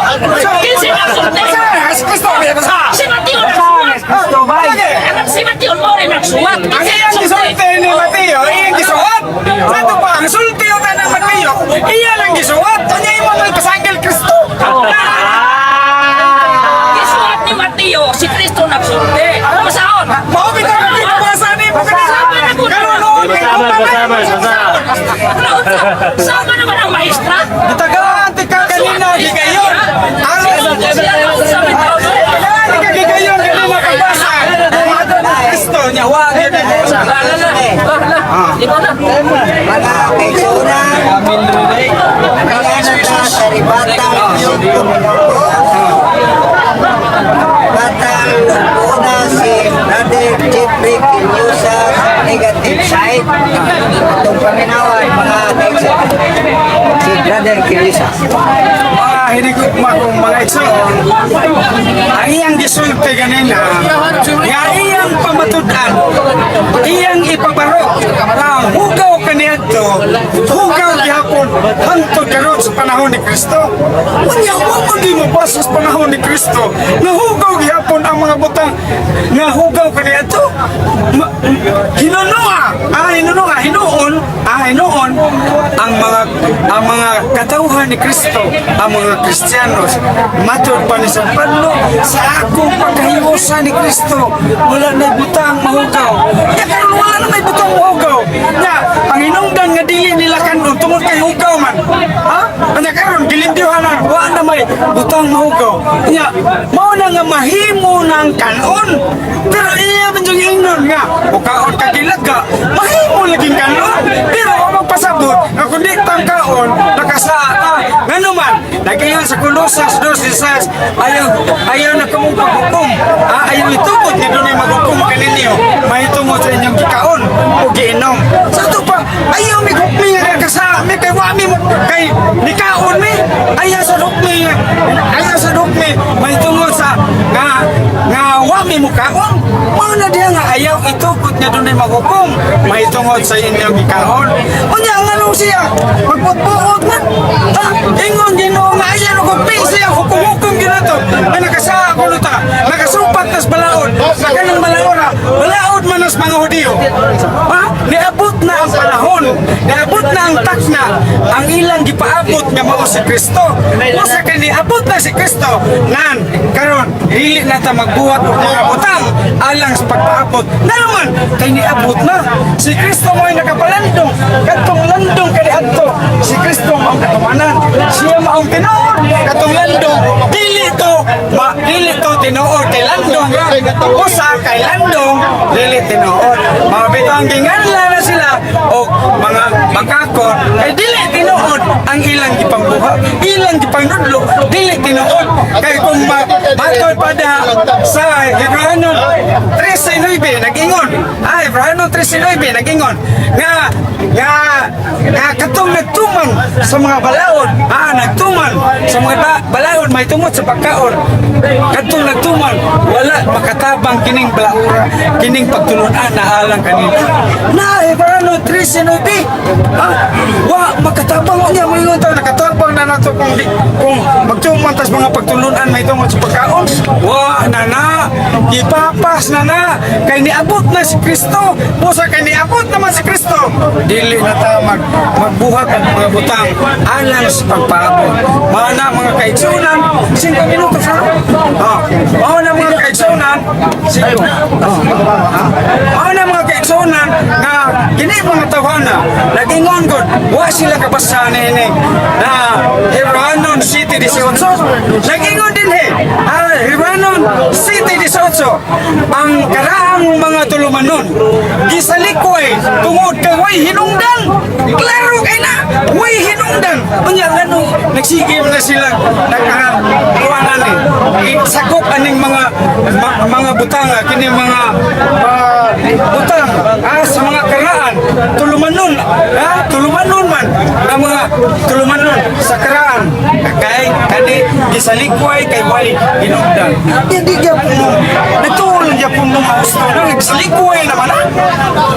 [SPEAKER 2] Kinsa nagsulti?
[SPEAKER 5] Basa, si Kristo basa.
[SPEAKER 2] Si Mateo nagsuwat!
[SPEAKER 5] Lagi.
[SPEAKER 2] Anak si Mateo mo rin nagsuwat!
[SPEAKER 5] Ang
[SPEAKER 2] Kinsa
[SPEAKER 5] iyang
[SPEAKER 2] nagsulti?
[SPEAKER 5] gisulti ni Mateo, iyang gisuot. Sa ito pa, ang sulti o tanang Mateo, iya lang gisuot. Kanya imo may pasanggil Kristo.
[SPEAKER 2] Gisuwat ni Mateo, si Kristo nagsulti. Masahon!
[SPEAKER 5] Mao bitaw ang gibasa ni mo kanina. Karon noon kay
[SPEAKER 4] Basa, basa, basa.
[SPEAKER 2] Sama naman ang maestra!
[SPEAKER 5] Gitagaan ti ka kanina gigayon. Ang Gitagaan ti ka gigayon kanina pagbasa. Ato ni Kristo niya wa gyud ni.
[SPEAKER 2] Ikaw na.
[SPEAKER 1] Mga kaigsunan, kaya na ta sa ribatang lupon. Batang lupon. Brother Kirisa.
[SPEAKER 5] Mga hinigugma kong mga igsoon, ang iyang gisulti ganina, nga iyang pamatud-an, iyang ipabaro, na hugaw kaniadto, hugaw gihapon hangtod karon sa panahon ni Kristo. Unya, wa mo di mo sa panahon ni Kristo, nga hugaw gihapon ang mga butang nga hugaw kaniadto. Hinunoa, hinunoa, hinuon, hinuon ang mga katawhan ni Kristo, ang mga Kristiyanos, matod pa ni San Pablo, sa akong pagkahiwosa ni Kristo, wala na butang mahugaw. Ya karon wala na may butang mahugaw. Ya, ang hinungdan nga dili nila kanon tungod kay hugaw man. Ha? Anya karon gilimpyuhanan, wala na may butang mahugaw. Nya, mao na nga mahimo ng kanon. Pero iya man yung ingnon nga, mukaon ka gilaga, mahimo laging kanon. Pero wa magpasabot nga kung di tang kaon, nakasaa ta. Ngano man, nag-ingon sa Colosas 2:16, ayaw, ayaw na kamong paghukom. Ayaw itugod nga dunay maghukom kaninyo, mahitungod sa inyong gikaon o giinom. Sa ato pa, ayaw mi hukmi nga nakasaa mi kay wa mi mo kay nikaon mi. Ayaw sa hukmi, ayaw sa hukmi mahitungod sa nga nga wa mi mukaon. Mao na diha nga ayaw itukod nga dunay maghukom mahitungod sa inyong gikaon. Unya ngano siya magputpuot man. Ha? Ingon Ginoo nga ayaw og hukmi siya, hukom-hukom ginato. Nga nakasaa kuno ta, nakasupat tas balaod. Sa kanang balaod, balaod man nas mga Hudiyo. Ha? Niabot na ang panahon, niabot na ang takna, ang ilang gipaabot nga mao si Kristo. Usa ka niabot na si Kristo, nan karon dili na ta magbuhat og mga butang alang sa pagpaabot. Na naman kay niabot na si Kristo, mo'y nakapalandong katong landong kaniadto. Si Kristo mao ang katumanan, siya maong tinuod. Katong landong dili to ma, dili to tinuod kay landong ra. Usa kay landong dili tinuod. Mga bitaw ang ginganla na sila og mga bakakon kay dili tinuod ang ilang gipangbuhat, ilang gipangnudlo, dili tinuod. Kay kung matod pa da sa Hebreo 13:9, nag-ingon, Hebreo 13:9 nag-ingon nga nga nga katong nagtuman sa mga balaod, nagtuman sa mga balaod may tungod sa pagkaon, katong nagtuman wala makatabang kining balaura, kining pagtulunan na alang kanila na Hebreo 13:9, wa makatabang. Unya moingon ta nakatabang na nato kung di, kung magtuman tas mga pagtulunan may tungod sa pagkaon, wa na na ipapas na na kay niabot na si Kristo. Busa kay niabot naman si Kristo, dili na ta magbuhat og mga butang alang sa pagpaabot. Mao na, mga kaigsunan, 5 minutos ha. Mao na, mga kaigsunan, 5. Mao na, mga kaigsunan, nga kini mga tawhana nagingon gud wa sila kabasa niini na Hebranon 7:18. Nagingon din he, Hebranon 7:18, ang karaang mga tulumanon gisalikway tungod kay way hinungdan. Klaro kay na way hinungdan. Unya ngano nagsige na sila nagkakuanan ni sakop aning mga mga butanga, kini mga butang sa mga karaan tulumanon, tulumanon man ang mga tulumanon sa karaan kay kani gisalikway kay way hinungdan. Hindi gyapon mo nagtuol gyapon mo gusto na gisalikway naman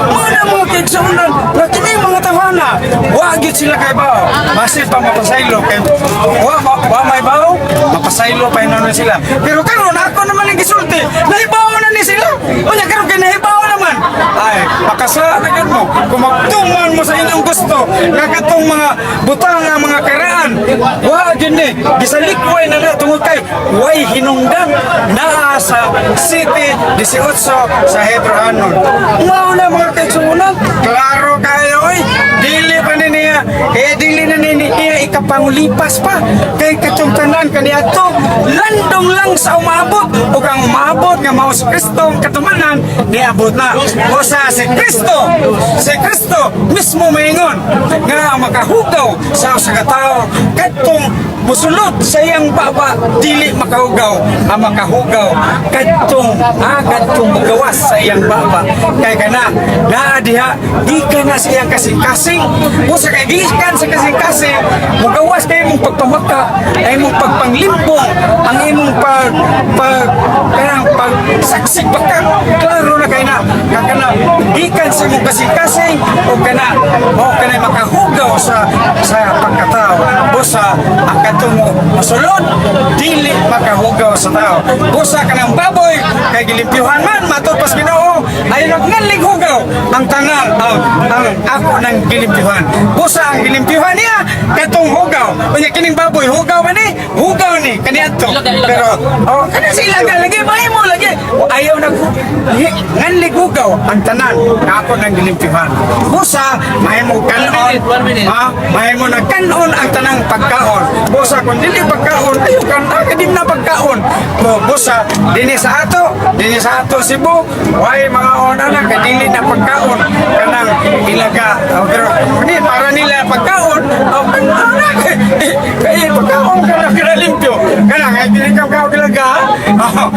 [SPEAKER 5] mga mga kaigsuonan nga kini mga tawhana wa gyud sila kay bao, masin pa mapasaylo kay wa wa may bao, mapasaylo pa hinuon sila. Pero karon ako naman ang gisulti, nahibaw na ni sila. Unya karon kay nahibaw naman, ay makasala na gyud mo kung magtuman mo sa inyong gusto nga katong mga butang nga mga karaan wa gyud ni gisalikway na na tungod kay way hinungdan naa sa 7:18 sa Hebrehanon. Mao na, mga kaigsuonan, klaro kayo oy, dili pa ni niya kaya dili na ni niya ikapangulipas pa kay katong tanan kaniadto landong lang sa umabot, ug ang umabot nga mao si Kristo ang katumanan, niabot na. O sa si Kristo, si Kristo mismo maingon nga makahugaw sa usa ka tawo kadtong Musulod sa iyang baba, dili makahugaw. Ang makahugaw kadtong mugawas sa iyang baba. Kay kana naa diha gikan na sa iyang kasing-kasing. Busa kay gikan sa kasing-kasing, mugawas kay imong pagpamaka, ay imong pagpanglimpong, ang imong pag pag kanang pagsaksik baka. Klaro na kay na nga kana gikan sa imong kasing-kasing o kana o kana makahugaw sa pagkatao. Busa ang kadtong mosulod, dili makahugaw sa tao. Busa kanang baboy kay gilimpyuhan man matud pas Ginoo, ay nagnalig hugaw ang tanan ang ako nang gilimpyuhan. Busa ang gilimpyuhan niya katong hugaw. Unya kining baboy hugaw man ni, hugaw ni kaniadto.
[SPEAKER 2] Ilaga, ilaga.
[SPEAKER 5] Pero oh, kana sa ilaga lagi mahimo lagi. O, ayaw nag nganlig hugaw ang tanan nga ako nang gilimpyuhan. Busa mahimo kanon.
[SPEAKER 2] Minute, one minute.
[SPEAKER 5] Ha? Mahimo na kanon ang tanang pagkaon. Busa kung dili pagkaon, ayo kan ah, di na pagkaon. Busa dinhi sa ato Cebu, way mga ona na kay dili na pagkaon kanang ilaga. Oh, pero ni para nila pagkaon, oh, kan na kay pagkaon kana kana limpyo. Kana kay dili ka kaon ilaga. Oh,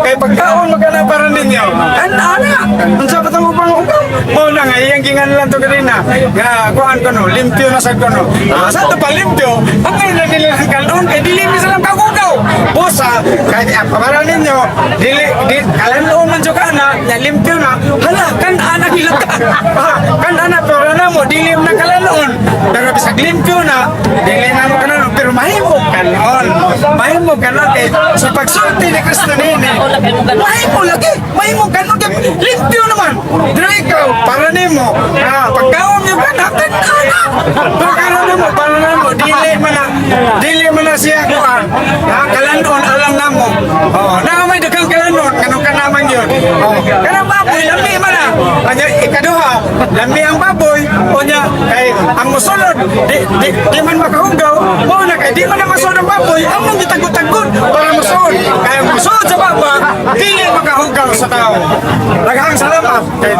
[SPEAKER 5] kay pagkaon magana para ninyo. Kan ana, unsa pa tong upang ugaw? Mao na nga iyang ginganlan to kanina. Nga kuan ko no, limpyo na sad ko no. Ah, sa to pa limpyo, ang ngayon na nila ang kanon kay dili mi silang kagugaw. Busa kay para ninyo dili di kalanon man jud kana, na limpyo na. Hala kan ana gilata. Ah, kan ana pero na mo dili na kalanon. Pero bisag limpyo na, dili na mo kalanon pero mahimo kanon. Mahimo kanon kay sa pagsulti ni Kristo nini. Mahimo lagi, mahimo kanon kay limpyo naman. Pero ikaw para nimo, ah, pagkaon niyo kana kan ana. Pero karon nimo para nimo dili man na siya kuan. Ha, kalanon alam namo. Oh, na may daghang kalanon kanong kanaman yun. Oh, kanang baboy lami man na. Anya ikaduha, lami ang baboy unya kay ang musulod di man makahugaw, mao na kay di man na masulod ang baboy, among gitagod-tagod para musulod. Kay ang musulod sa baba, dili makahugaw sa tao. Daghang salamat. Kay